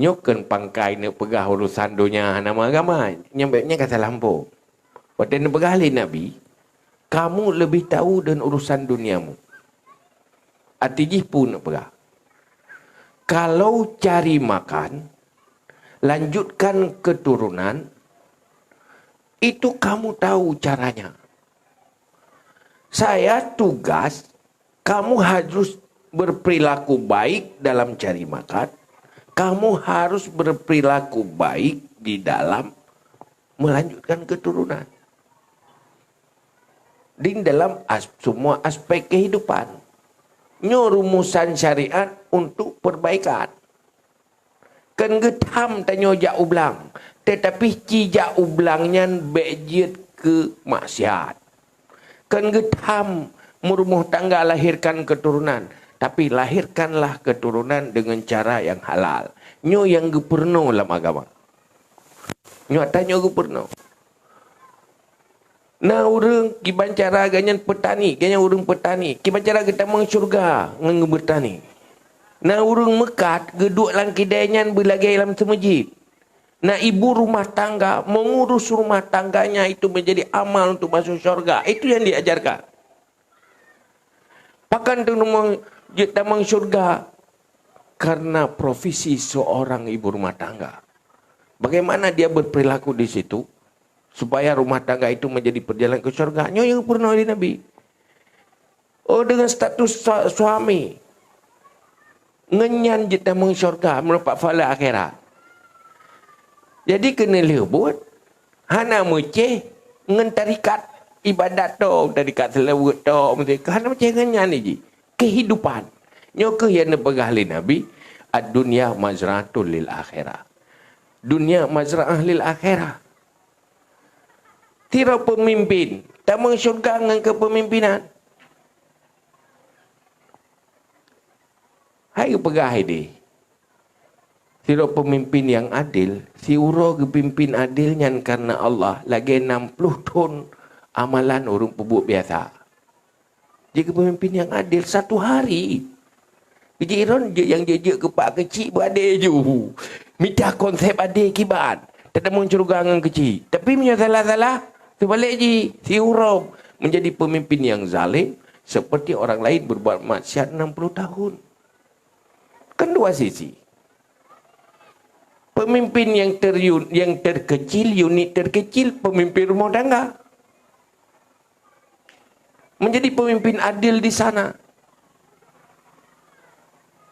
Nyoe kon pangkai neupeugah urusan donya hana meuagama, nyan, nyan ka salah ambo. Watèe neupeugah lé Nabi, "Kamu lebih tahu dengan urusan duniamu." Arti jih peue neupeugah? Kalau cari makan, lanjutkan keturunan, itu kamu tahu caranya. Saya tugas, kamu harus berperilaku baik dalam cari makan, kamu harus berperilaku baik di dalam melanjutkan keturunan. Di dalam as-, semua aspek kehidupan. Nyoe rumusan syariat untuk perbaikan. Kon geutham tanyoe jak u blang, teutapi ci jak u blang nyan bèk jeuet keu maksiat. Kon geutham meurumoh tangga lahirkan keuturonan, tapi lahirkanlah keuturonan deungon cara nyang halal. Nyoe nyang geupeurunoe lam agama. Nyoe atra nyoe geupeurunoe. Na ureuëng kiban cara geuh nyan peutani, geuh nyan ureuëng peutani, kiban cara geutamong syeuruga ngon geubeutani. Na ureuëng meukat geuduek lam kidai nyan beulagée lam seumeujid. Na ibu rumah tangga mengurus rumah tangganya itu menjadi amal untuk masuk syurga. Itu yang diajarkan. Pakon teunumong jeuet tamong syurga? Karena profesi seorang ibu rumah tangga. Bagaimana dia berperilaku di situ supaya rumah tangga itu menjadi perjalanan ke syurga? Nyoe yang pernah oleh Nabi. Oh, dengan status suami, ngon nyan jeuet tamong syurga meureumpok pahala akhirat. Jadi keuneulheueh buet, hana meucéh ngon tarikat ibadat to, tarikat seulaweuet to, meusti hana meucéh ngon nyan jih. Kehidupan. Nyoe kheueh nyang neupeugah lé Nabi, "Ad-dunya mazra'atul lil akhirah." Dunia mazra'ah lil akhirah. Sidroe peumimpin tamong syurga ngon kepemimpinan. Hai geupeugah ideh, sidroe peumimpin nyang adil, siuroe geupimpin adil nyan kareuna Allah, lagée nam ploh thon amalan ureuëng peubuet biasa. Jeuet keu peumimpin nyang adil satu hari. Jih droen jeuet nyang jeuet-jeuet keu pak keuchik beuadé ju. Mita konsep adé kiban. Tatamong syeuruga ngon keuchik. Tapi meunyoe salah-salah, teubalek jih, siuroe menjadi pemimpin yang zalim, seperti orang lain berbuat maksiat enam puluh tahun. Kan dua sisi. Pemimpin yang ter-, yang terkecil, unit terkecil, pemimpin rumah tangga. Menjadi pemimpin adil di sana.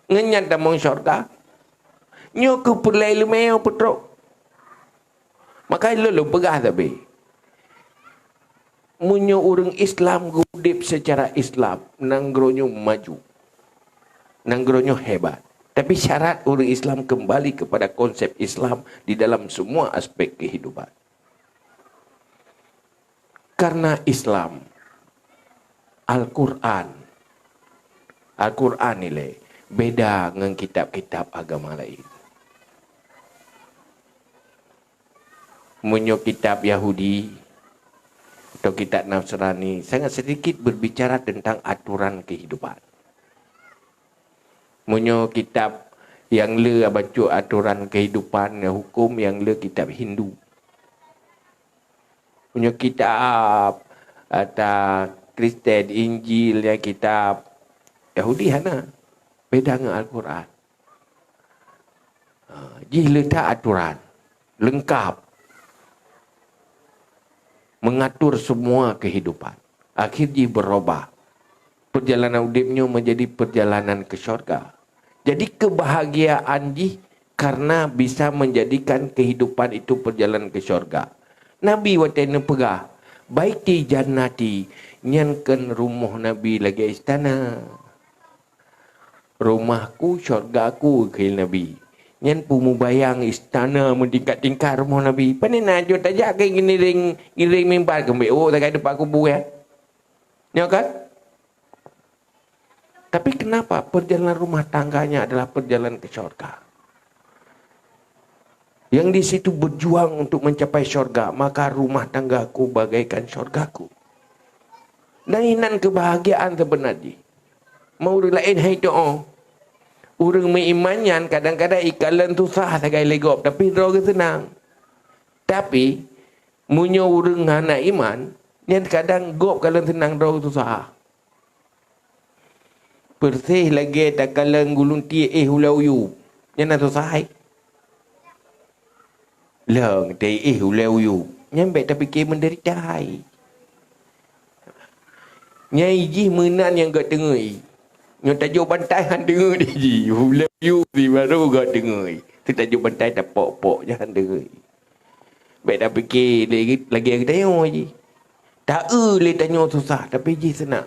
Ngon nyan tamong syurga. Nyoe keuh peureulée iéleumé peutrok. Maka lôn, lôn peugah sabe. Meunyoe ureuëng Islam geuudeb secara Islam, nanggroe nyoe maju. Nanggroe nyoe hebat. Tapi syarat ureuëng Islam kembali kepada konsep Islam di dalam semua aspek kehidupan. Karena Islam, Al-Quran, Al-Quran nilai beda ngon kitab-kitab agama lain. Meunyoe kitab Yahudi atau kitab Nasrani sangat sedikit berbicara tentang aturan kehidupan. Meunyoe kitab nyang le bacut aturan kehidupan, hukum nyang le kitab Hindu. Meunyoe kitab ata Kristen, Injil, ya kitab Yahudi hana. Beda ngon Al-Quran. Ha, jih le that aturan lengkap, mengatur semua kehidupan. Akhir jih berubah. Perjalanan udeb nyoe menjadi perjalanan ke syurga. Jadi kebahagiaan jih karena bisa menjadikan kehidupan itu perjalanan ke syurga. Nabi watée neupeugah, "Baiti jannati," nyan kan rumoh Nabi lagée istana. "Rumahku syurgaku," kheun Nabi. Nyan peumubayang istana meutingkat-tingkat rumoh Nabi. Pane na jeuet tajak keu ngiring, ngiring mimbar keumbek, oh, tagai teumpat kubu ya. Nyo kan? Tapi kenapa perjalanan rumah tangganya adalah perjalanan ke syurga? Yang di situ berjuang untuk mencapai syurga, maka rumah tanggaku bagaikan syurgaku. Dan inan kebahagiaan sebenar jih. Mau ureuëng laén hai doa. Ureuëng meuiman nyan kadang-kadang ikalon susah sagai lé gob, tapi droe geuh seunang. Tapi meunyoe ureuëng hana iman, nyan kadang gob kalon seunang droe geuh susah. Persis lagée takalon guluntie éh ulée uyueb, nyan na susah hai. Leueng teuéh ulée uyueb, nyan bék tapike meudeurita hai. Nyai jih meunan nyang gak teungui. Nyoe tajok bantai han teungui di jih. Ulée uyueb di baru gak teungui. Teutajok bantai tapok-pok nyan han teungui. Bék tapike lé lagée geutanyoe jih. Ta-eu lé tanyoe susah, tapi jih seunang.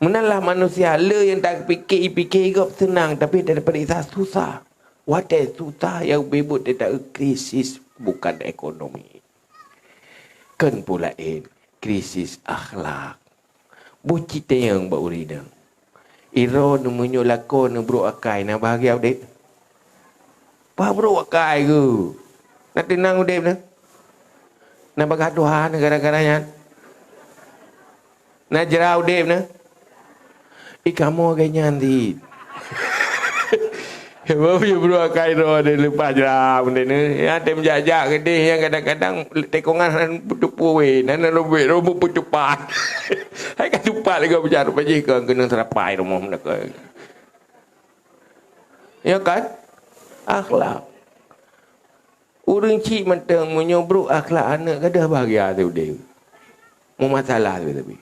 Meunan lah manusia, le nyang tapike, ipike gob seunang, tapi daripada isa susah. Watée susah nyang beubuet teuta krisis bukan ekonomi. Kon peue laén, krisis akhlak. Boh cit teunyong bak ureuëng inong. Iro neumeunyoe lakoe neubrok akai, na bahagia udeb? Bah brok akai geuh. Na teunang udeb na? Na bagah tuha gara-gara nyan. Na jra udeb na. Ih, kamoe lagèe nyan cit. Baru jibroe akai droe deh leupah jra bendeh ni. Nyang tem jak-jak keudeh nyang kadang-kadang tekongan hana peutupu weh. Nan robek robek peutupat. Hai ka tupat lagèe beujar pajih keu keunong seurapai rumoh meunakoi. Ya kan? Akhlak. Ureueng chik mantong meunyoe brok akhlak aneuk gadôh bahagia teuh udeb. Meumasalah teuh tapi.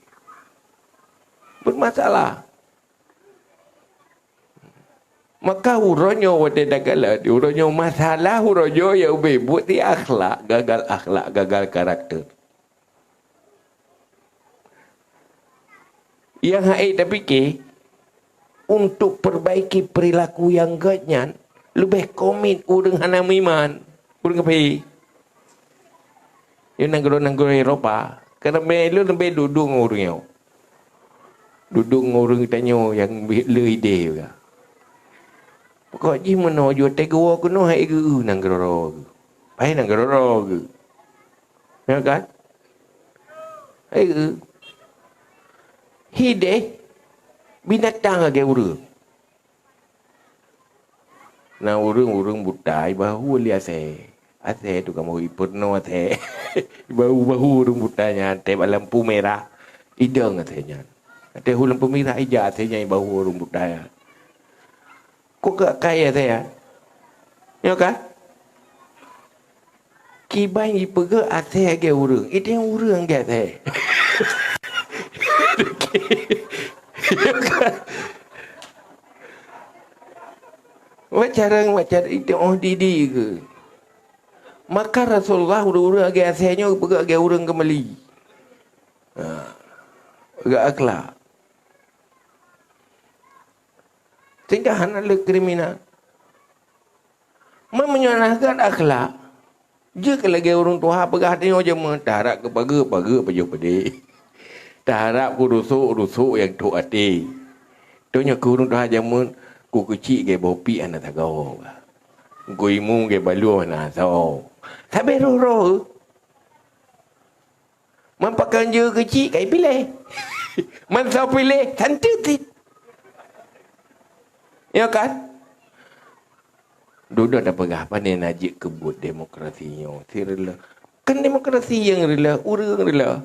Bermasalah. Maka uroe nyoe watèe takalon, uroe nyoe masalah uroe nyoe nyang ubé buet di akhlak, gagal akhlak, gagal karakter. Nyang hana ék tapike, untuk perbaiki perilaku nyang gèt nyan, leubeh komit ureueng hana meuiman, ureueng kafé. Di nanggroe-nanggroe Eropa, karena mé lôn leubeh dudoe ngon ureueng nyoe. Dudoe ngon ureueng tanyoe nyang le idéh juga. Pokok jih meunoe jeuet teugoe keunoe hai geu nanggroe. Hai nanggroe geu. Ya kan? Hai geu. Hidéh binatang lagèe ureueng. Na ureueng-ureueng buta ibahu lé asèe. Asèe tu kamoe ipeurunoe asèe. Ibahu-bahu ureueng buta nyan, teuh bak lampu merah, idong asèe nyan. Teuh hu lampu merah ija asèe nyan ibahu ureueng buta nyan. Kok keu akai asèe nyan? Nyoe ka? Kiban jipeugah asèe lagèe ureueng, idéh ureueng lagèe asèe. Waccareng, waccareng, itu oh didi ke. Maka Rasulullah ureueng-ureueng lagèe asèe nyoe geupeugah lagèe ureueng keumeuli. Ha. Geuakhlak. Sehingga hana le kriminal. Meunyoe na gèt akhlak, jeuet keu lagèe ureueng tuha peugah tanyoe jameun, taharap keu pageue, pageue pajoh peudeh. Taharap keu rusok, rusok nyang trok até. Tanyoe keu ureueng tuha jameun, keu keuchik lagèe boh piek hana sagoe. Keu imeum lagèe balua hana asoe. Sabé roh-roh. Man pakon jeuet keuchik ka ipiléh. Man soe piléh, santeut cit. Ya kan? Dudoe tapeugah, pane na jeuet keu buet demokrasi nyoe, si reuloh. Kan demokrasi nyang reuloh, ureueng reuloh.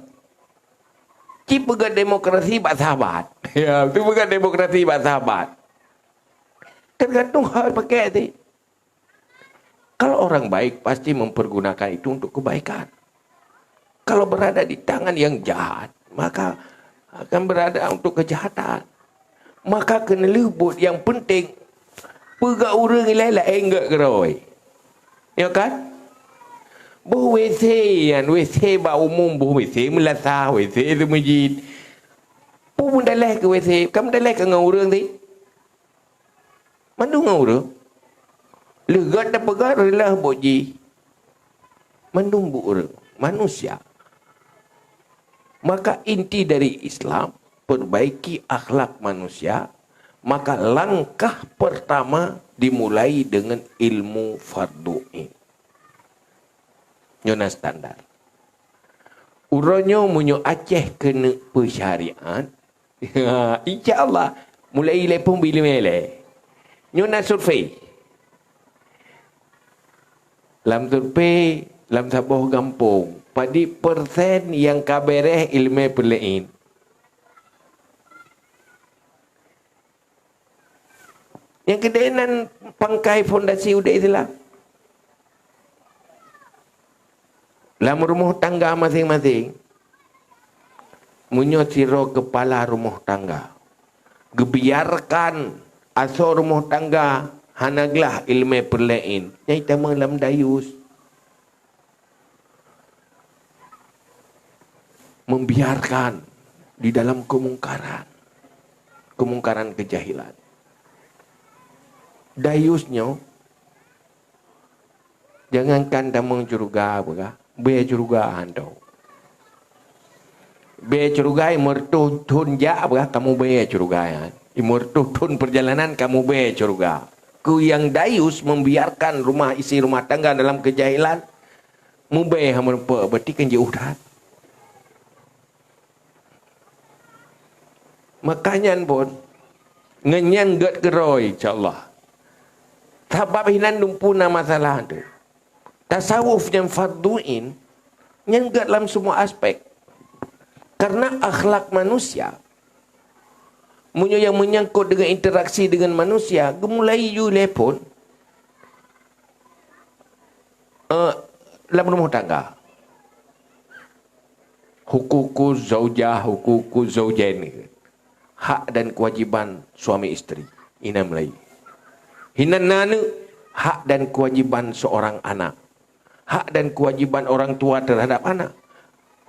Ci peugah demokrasi bak sahabat. Ya, ci peugah demokrasi bak sahabat. Tergantung hak pakai cit. Kalau orang baik, pasti mempergunakan itu untuk kebaikan. Kalau berada di tangan yang jahat, maka akan berada untuk kejahatan. Maka keuneulheueh buet nyang penting, peugah ureueng ilèe laén gèt keudroe. Ya kan? Boh WC nyan, WC bak umum, boh WC meulasah, WC seumeujid. Peue meudalèh keu WC, ka meudalèh keu ngon ureueng cit. Mandum ngon ureueng. Leugat dan peugah reulah buet jih. Mandum buet ureueng, manusia. Maka inti dari Islam, perbaiki akhlak manusia, maka langkah pertama dimulai dengan ilmu fardu ain. Nyoe na standar. Uroe nyoe meunyoe Aceh keuneuk peusyariat, insya Allah, mulai ilèe phon bak ileumèe ilèe. Nyoe na survei. Lam survei, lam saboh gampông, padub persen nyang ka bèrèh ileumèe peuleuén? Nyang keudeh nan pangkai fondasi udép Islam. Lam rumoh tangga maséng-maséng, meunyoe sidroe keupala rumoh tangga geubiarkan asoe rumoh tangga hana glah ileumèe peuleuén, nyan itamong lam dayus. Membiarkan di dalam kemungkaran, kemungkaran kejahilan. Dayus nyoe, jangankan tamong syeuruga, peugah, bèe syeuruga hantom. Bèe syeuruga imeureutoh thon jak, peugah, kamoe bèe syeuruga nyan. Imeureutoh thon perjalanan, kamoe bèe syeuruga. Keu nyang dayus membiarkan rumah isi rumah tangga dalam kejahilan, Mubèe hana meureumpok, berarti kan jiôh that. Maka nyan phôn, ngon nyan gèt keudroe, insya Allah. Sabab hinan lumpu na masalah tu. Tasawuf nyang fardhu ain, nyan gèt lam semua aspek. Karena akhlak manusia, meunyoe nyang menyangkut dengan interaksi dengan manusia, geumulai yue lé phôn, eh, lam rumoh tangga. Hukukuz zaujah, hukukuz zaujain. Hak dan kewajiban suami isteri. Inan mulai. Hinan na aneuk, hak dan kewajiban seorang anak. Hak dan kewajiban orang tua terhadap anak.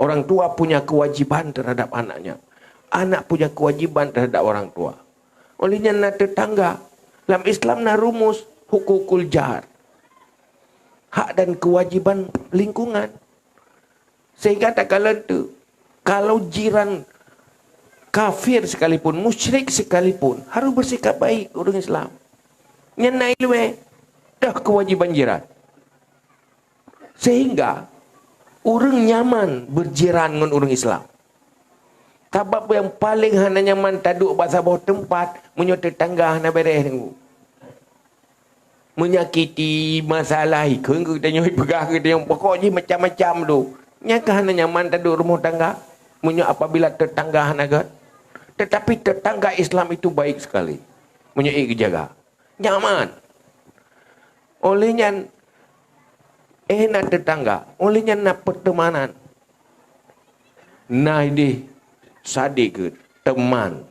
Orang tua punya kewajiban terhadap anaknya. Anak punya kewajiban terhadap orang tua. Oleh nyan na tetangga. Lam Islam na rumus hukukul jar. Hak dan kewajiban lingkungan. Sehingga takalon tu, kalau jiran kafir sekalipun, musyrik sekalipun, harus bersikap baik ureueng Islam. Nyan na ileumèe, dah kewajiban jiran. Sehingga ureueng nyaman berjiran ngon ureueng Islam. Sabab nyang paleng hana nyaman taduek bak saboh teumpat, meunyoe tetangga hana bèrèh teungku. Menyakiti, masalah, ikheun keu geutanyoe, peugah keu geutanyoe, pokok jih macam-macam tu. Nyan ka hana nyaman taduek rumoh tangga, meunyoe apabila tetangga hana gèt. Tetapi tetangga Islam itu baik sekali, meunyoe ék geujaga. Nyaman. Oleh nyan, eh, na tetangga. Oleh nyan na pertemanan. Na idéh sadéh keu teman,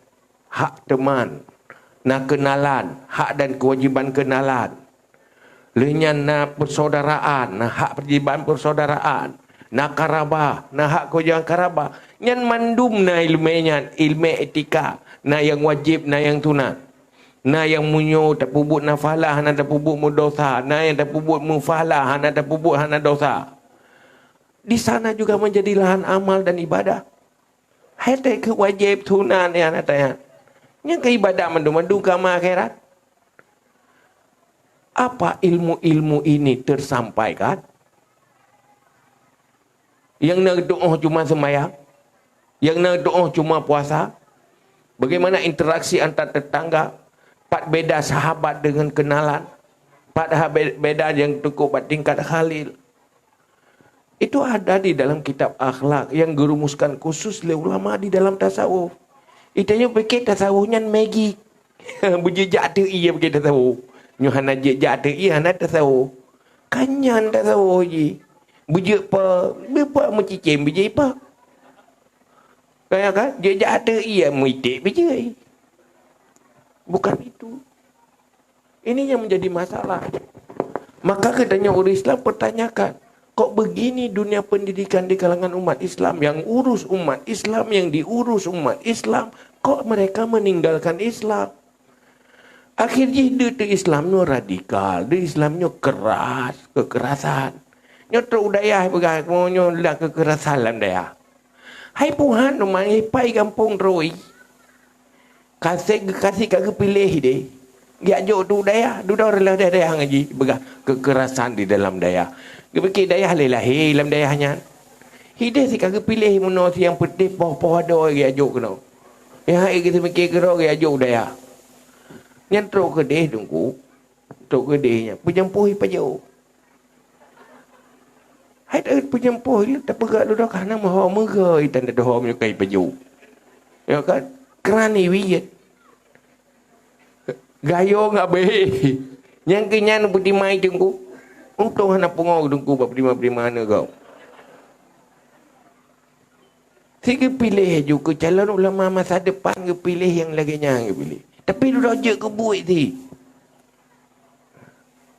hak teman. Na kenalan, hak dan kewajiban kenalan. Lheueh nyan na persaudaraan, na hak kewajiban persaudaraan. Na karabah, na hak kewajiban karabah. Nyan mandum na ileumèe nyan, ileumèe etika. Na nyang wajéb, na nyang sunat. Na nyang meunyoe tapeubuet nafalah, hana tapeubuet meudosa. Na nyang tapeubuet mufalah, hana tapeubuet hana dosa. Di sana juga menjadi lahan amal dan ibadah. Hai teuka wajéb, sunat, nyan, nyan, nyan. Nyan keu ibadah mandum-mandum keu amal akhirat. Apa ilmu-ilmu ini tersampaikan? Nyang na geutu'oh cuma seumayang? Nyang na geutu'oh cuma puasa? Bagaimana interaksi antar tetangga? Pat beda sahabat dengan kenalan? Pat ha-, be-, beda nyang teungku bak tingkat khalil? Itu ada di dalam kitab akhlak yang dirumuskan khusus lé ulama di dalam tasawuf. Geutanyoe pikir tasawuf nyan magic. Beujeuet jak ateueh ié pikir tasawuf. Nyoe hana jeuet jak ateueh ié, hana tasawuf. Kan nyan tasawuf jih. Beujeuet peue, beupeuet meucicém beujeuet peue. Kan, ya kan? Jeuet jak ateueh ié, meuiték beujeuet. Bukan itu. Ini yang menjadi masalah. Maka geutanyoe ureueng Islam pertanyakan, kok begini dunia pendidikan di kalangan umat Islam, yang urus umat Islam, yang diurus umat Islam, kok mereka meninggalkan Islam? Akhir jih deuh teu Islam nyoe radikal, deuh Islam nyoe keras, kekerasan. Nyoe trok u dayah peugah, nyoe lam kekerasan lam dayah. Hai Tuhan, teuma hai pai gampông roi. Kasé, kasé ka geupiléh deh. Geujak jok tu dayah, dudoe reuloh dayah ngaji, peugah kekerasan di dalam dayah. Geupike dayah lé lahé lam dayah nyan. Hideh si ka geupiléh meunoe si nyang peutéh poh-poh adoe geujak jok keunoe. Nyang hai geuseumiké keudroe geujak jok u dayah. Nyan trok keudeh teungku. Trok keudeh nyan. Peujampoh ipajoh. Hai tapeujampoh lé, tapeugah dudoe ka hana meuho meugo itan dudoe meunyoe ka ipajoh. Ya kan? Keuran iwiet. Gayong abéh. Nyang keu nyan peutimai teungku. Untông hana pungo teungku bak peutimai-peutimai aneuk gob. Si geupiléh aju keu calon ulama masa depan, geupiléh nyang lagèe nyan geupiléh. Tapi dudoe jeuet keu buet si.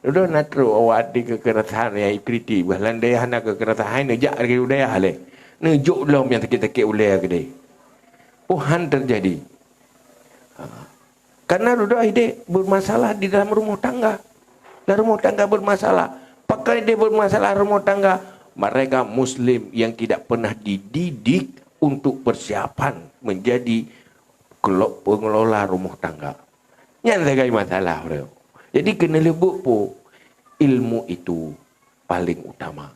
Dudoe na trok awak di kekerasan nyang ikriti, bah lam dayah na kekerasan, hai neujak lagèe u dayah lé. Neujok lom nyang sakét-sakét ulèe keudeh. Peue han teujadi. Ha. Karena dudoe ideh bermasalah di dalam rumah tangga. Dan rumah tangga bermasalah. Pakon ideh bermasalah rumah tangga? Mereka muslim yang tidak pernah dididik untuk persiapan menjadi kelo-, pengelola rumah tangga. Nyan sagai masalah, bro. Jadi, keuneulheueh buet peue? Ilmu itu paling utama.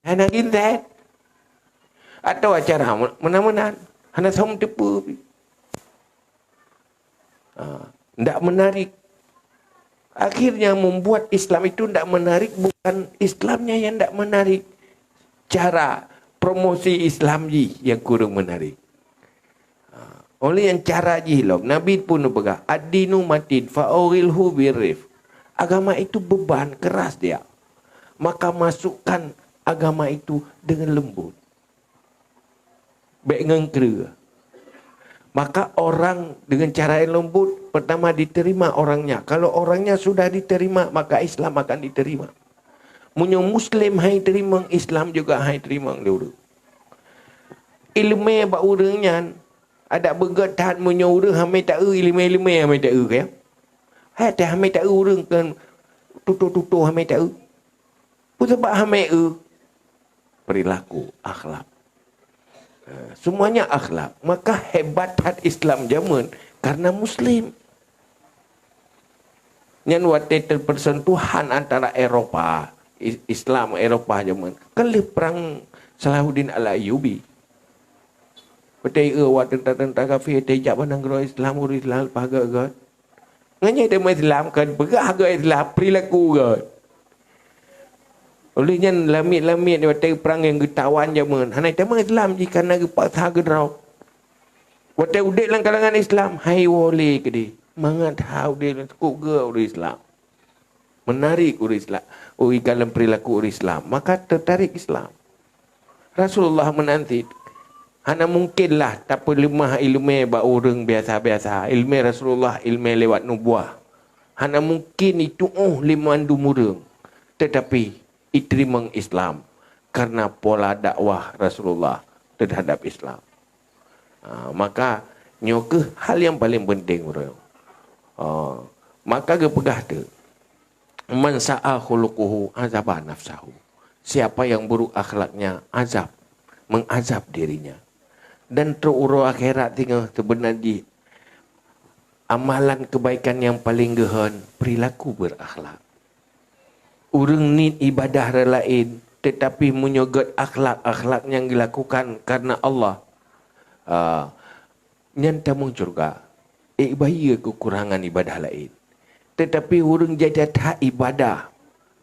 Hana ginseng. Atau acara meunan-meunan. Hana som teupeu. Ha, ndak menarik. Akhirnya membuat Islam itu ndak menarik, bukan Islamnya yang ndak menarik. Cara promosi Islam jih yang kurang menarik. Ha, oleh yang cara jih lom, Nabi pun peugah, "Ad-dinu matin, fa'aghilhu birrifq." Agama itu beban, keras dia. Maka masukkan agama itu dengan lembut. Bék ngon kreueh. Maka orang dengan cara yang lembut, pertama diterima orangnya. Kalau orangnya sudah diterima, maka Islam akan diterima. Meunyoe Muslim hai teurimong, Islam juga hai teurimong lé ureueng. Ileumé bak ureueng nyan, adak beugét that meunyoe ureueng hamé taeu, ileumé-ileumé hamé taeu, ya. Hai teuh hamé taeu ureueng keu tutoe-tutoe hamé taeu. Peue sabab hamé eu? Perilaku, akhlak. Eh, semuanya akhlak. Maka hebat that Islam jameun karena Muslim. Nyan watée terpersentuhan antara Eropa, Is-, Islam Eropa jameun. Kan lheueh perang Salahuddin Al-Ayyubi. Watée eu awak teuntara-teuntara kafé, watée jak bak nanggroe Islam, ureueng Islam leupah gét-gét. Ngon nyan teuma Islam kan peugah gét Islam, perilaku gét. Oleh nyan lamiet-lamiet watée prang nyang geutawan jameun, hana teuma Islam jih kana geupaksa keudroe. Watée udeb lam kalangan Islam, hai woe lé keudeh. Mangat ha udeb lam sukôt gét ureueng Islam. Menarik ureueng Islam, ureueng lam perilaku ureueng Islam, maka tertarik Islam. Rasulullah meunan cit, hana mungkinlah tapeuleumah ileumé bak ureueng biasa-biasa. Ileumé Rasulullah, ileumé lewat nubuah. Hana mungkin itu'oh lé mandum ureueng, tetapi iteurimong Islam karena pola dakwah Rasulullah terhadap Islam. Ha, maka nyoe keuh hal nyang paleng penting, uroe nyoe. Ha, maka geupeugah teuk, "Man sa'a khuluquhu azaba nafsahu." Siapa yang buruk akhlaknya, azab, mengazab dirinya. Dan trok uroe akhirat singoh, sebenarnya jih amalan kebaikan yang paling geuhon, perilaku berakhlak. Ureueng niet ibadah rot laén, tetapi meunyoe gét akhlak, akhlak nyang geulakukan karena Allah, ah, nyan tamong syeuruga. Ék bayeue keukurangan ibadah laén. Tetapi ureueng jai that ibadah,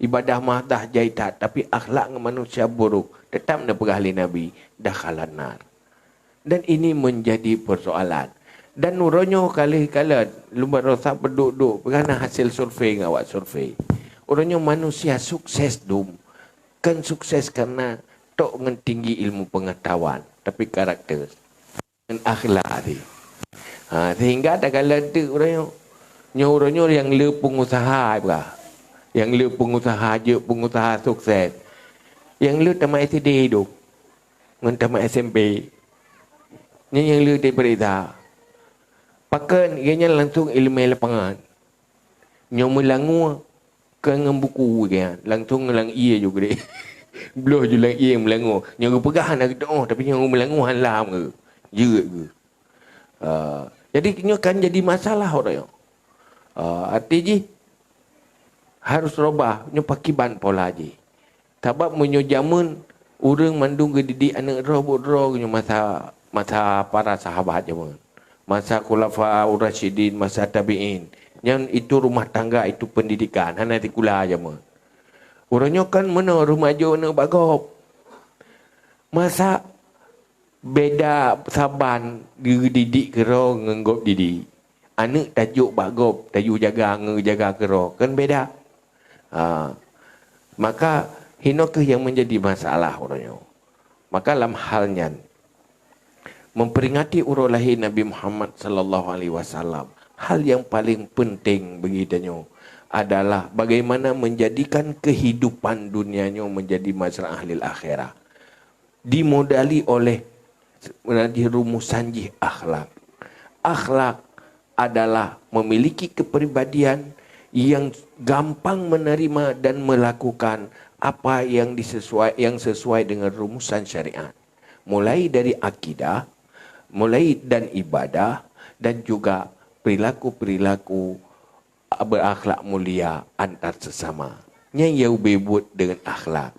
ibadah madah jai that, tapi akhlak ngon manusia buruk, teutap neupeugah lé Nabi, "Dakhalan nar." Dan ini menjadi persoalan. Dan uroe nyoe ka lheueh kalon, lôn barosa peuduek-duek, peugah na hasil survei ngon awak survei. Uroe nyoe manusia sukses dum, kon sukses karena tok ngon tinggi ilmu pengetahuan, tapi karakter ngon akhlak tadi. Ha, sehingga takalon teuk uroe nyoe. Nyoe uroe nyoe nyang le pengusaha, ipeugah. Nyang le pengusaha jeuet, pengusaha sukses. Nyang le tamat S D dum. Ngon tamat S M P. Nyan nyang le diperiksa. Pakon, gobnyan langsung ileumé lapangan. Nyoe meulangue kon ngon buku gobnyan, langsung lam ié ju geude. Bloh ju lam ié meulangue. Nyoe geupeugah hana geutu'oh, tapi nyoe meulangue hana lam geu. Jeuet geu. Ah, jadi nyoe kan jadi masalah uroe nyoe. Ah, arti jih harus robah, nyoe pakiban pola jih. Sabab meunyoe jameun ureueng mandum geudidik aneuk droe buet droe nyoe masa, masa para sahabat jameun. Masa khulafa ur-rasyidin, masa tabi'in. Nyan itu rumah tangga, itu pendidikan, hana sikula jameun. Uroe nyoe kan meunoe rumajo aneuk bak gob. Masa beda saban geudidik keudroe ngon gob didik. Aneuk tajok bak gob, tajok jaga ngon jaga keudroe, kan beda. Ha. Maka, hinoe kheueh nyang menjadi masalah uroe nyoe. Maka lam hal nyan, memperingati uroe lahé Nabi Muhammad sallallahu alaihi wasallam, hal yang paling penting bagi tanyoe adalah bagaimana menjadikan kehidupan dunia nyoe menjadi mazra'ah lil akhirah. Dimodali oleh, sebenarnya rumusan jih akhlak. Akhlak adalah memiliki kepribadian yang gampang menerima dan melakukan apa yang disesuai, yang sesuai dengan rumusan syariat. Mulai dari akidah, mulai dan ibadah, dan juga perilaku-perilaku berakhlak mulia antar sesama. Nyan nyang ubé buet deungon akhlak.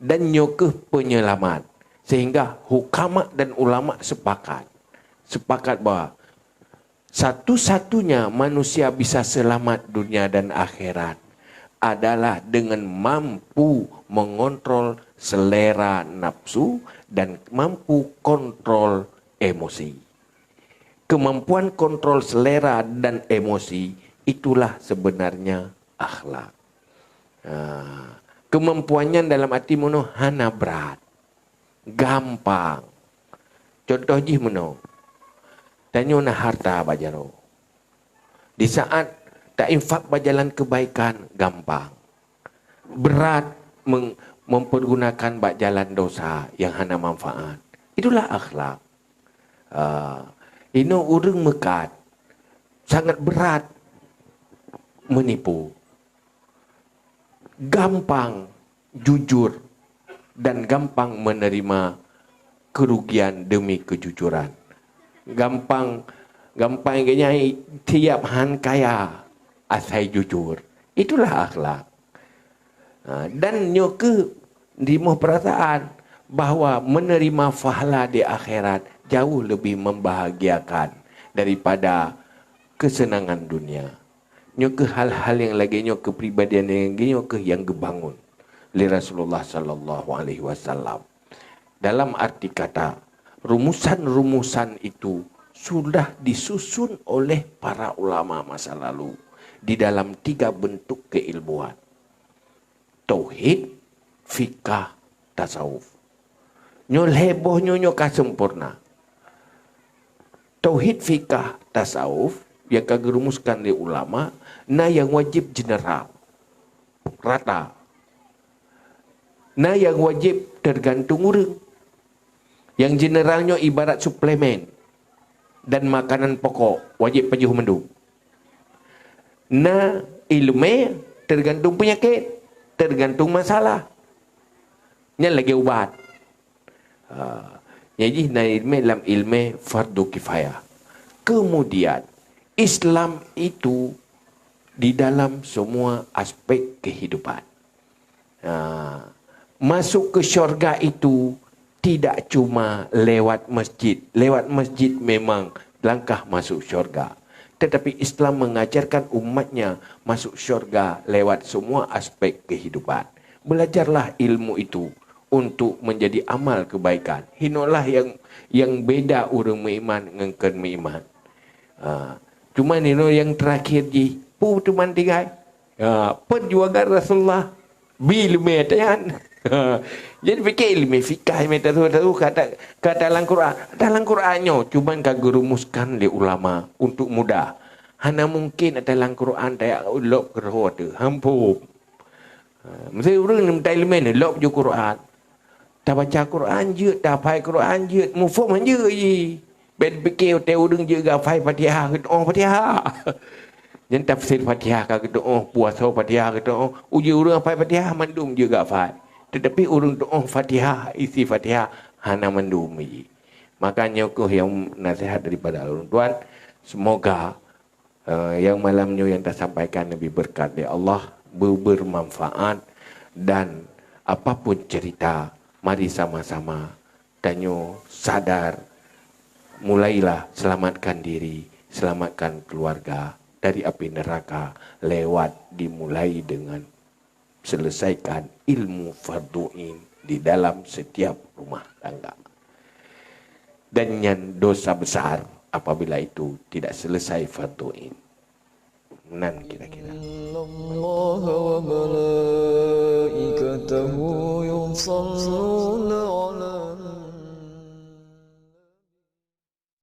Dan nyoe kheueh penyelamat. Sehingga hukama dan ulama sepakat. Sepakat bahwa satu-satunya manusia bisa selamat dunia dan akhirat adalah dengan mampu mengontrol selera nafsu dan mampu kontrol emosi. Kemampuan kontrol selera dan emosi, itulah sebenarnya akhlak. Ha, kemampuan nyan dalam arti meunoe hana brat, gampang. Contoh jih meunoe, tanyoe na harta bak jaroe. Di saat tainfak bak jalan kebaikan, gampang. Berat meng-, mempergunakan bak jalan dosa yang hana manfaat. Itulah akhlak. Ah, inoe ureuëng meukat, sangat berat menipu. Gampang jujur dan gampang menerima kerugian demi kejujuran. Gampang, gampang geunyai tiap han kaya asai jujur. Itulah akhlak. Ha, dan nyoe kheueh timoh perasaan bahwa menerima pahala di akhirat jauh lebih membahagiakan daripada kesenangan dunia. Nyoe kheueh hal-hal nyang lagée nyoe, kepribadian nyang lagée nyoe kheueh nyang geubangun lé Rasulullah sallallahu alaihi wasallam. Dalam arti kata, rumusan-rumusan itu sudah disusun oleh para ulama masa lalu di dalam tiga bentuk keilmuan. Tauhid, fikah, tasawuf. Nyoe lhée boh nyoe, nyoe ka sempurna. Tauhid, fikah, tasawuf nyang ka geurumuskan lé ulama, na nyang wajéb jeneral, rata. Na nyang wajéb teugantung ureuëng. Nyang jeneral nyoe ibarat suplemen dan makanan pokok, wajéb pajoh mandum. Na ileumé teugantung peunyakét, teugantung masalah. Nyan lagée ubat. Ha, nyang jih na ileumé lam ileumé fardu kifayah. Kemudian, Islam itu di dalam semua aspek kehidupan. Ha, masuk ke syurga itu tidak cuma lewat masjid. Lewat masjid memang langkah masuk syurga. Tetapi Islam mengajarkan umatnya masuk syurga lewat semua aspek kehidupan. Belajarlah ilmu itu untuk menjadi amal kebaikan. Hinoelah yang, yang beda ureuëng meuiman ngon kon meuiman. Ha, cuma nyoe nyang terakhir jih, peue teuma tinggai? Ha, perjuangan Rasulullah. Bi leumé ata nyan. Jadi pike ileumé fikah, ileumé tasawuf, tasawuf ka ta-, ka ata lam Quran. Ata lam Quran nyoe cuman ka geurumuskan lé ulama untuk mudah. Hana mungkin ata lam Quran tajak lop keudroe teuh. Hampom. Ha, meusé ureuëng meutai ileumé nyoe lop ju Quran. Tabaca Quran jeuet, tahafai Quran jeuet, muphom han jeuet jih. Bék pike watée ureuëng jeuet geuhafai Fatihah, geutuoh Fatihah. Nyan tafsir Fatihah ka geutuoh, puasa Fatihah geutuoh, uji ureuëng hafai Fatihah mandum jeuet geuhafai. Tetapi ureuëng tuoh Fatihah, isi Fatihah hana mandum jih. Maka nyoe kheueh nyang nasihat daripada ulôn tuan. Semoga Eh, nyang malam nyoe nyang tasampaikan leubeh beureukat lé Allah, beu-, beumanfaat, dan apapun cerita, mari sama-sama tanyoe sadar, mulailah selamatkan diri, selamatkan keluarga dari api neraka lewat dimulai dengan selesaikan ilmu fardu ain di dalam setiap rumah tangga. Dan nyan dosa besar apabila itu tidak selesai fardu ain. Nan kira-kira. إن الله وملائكته يصلون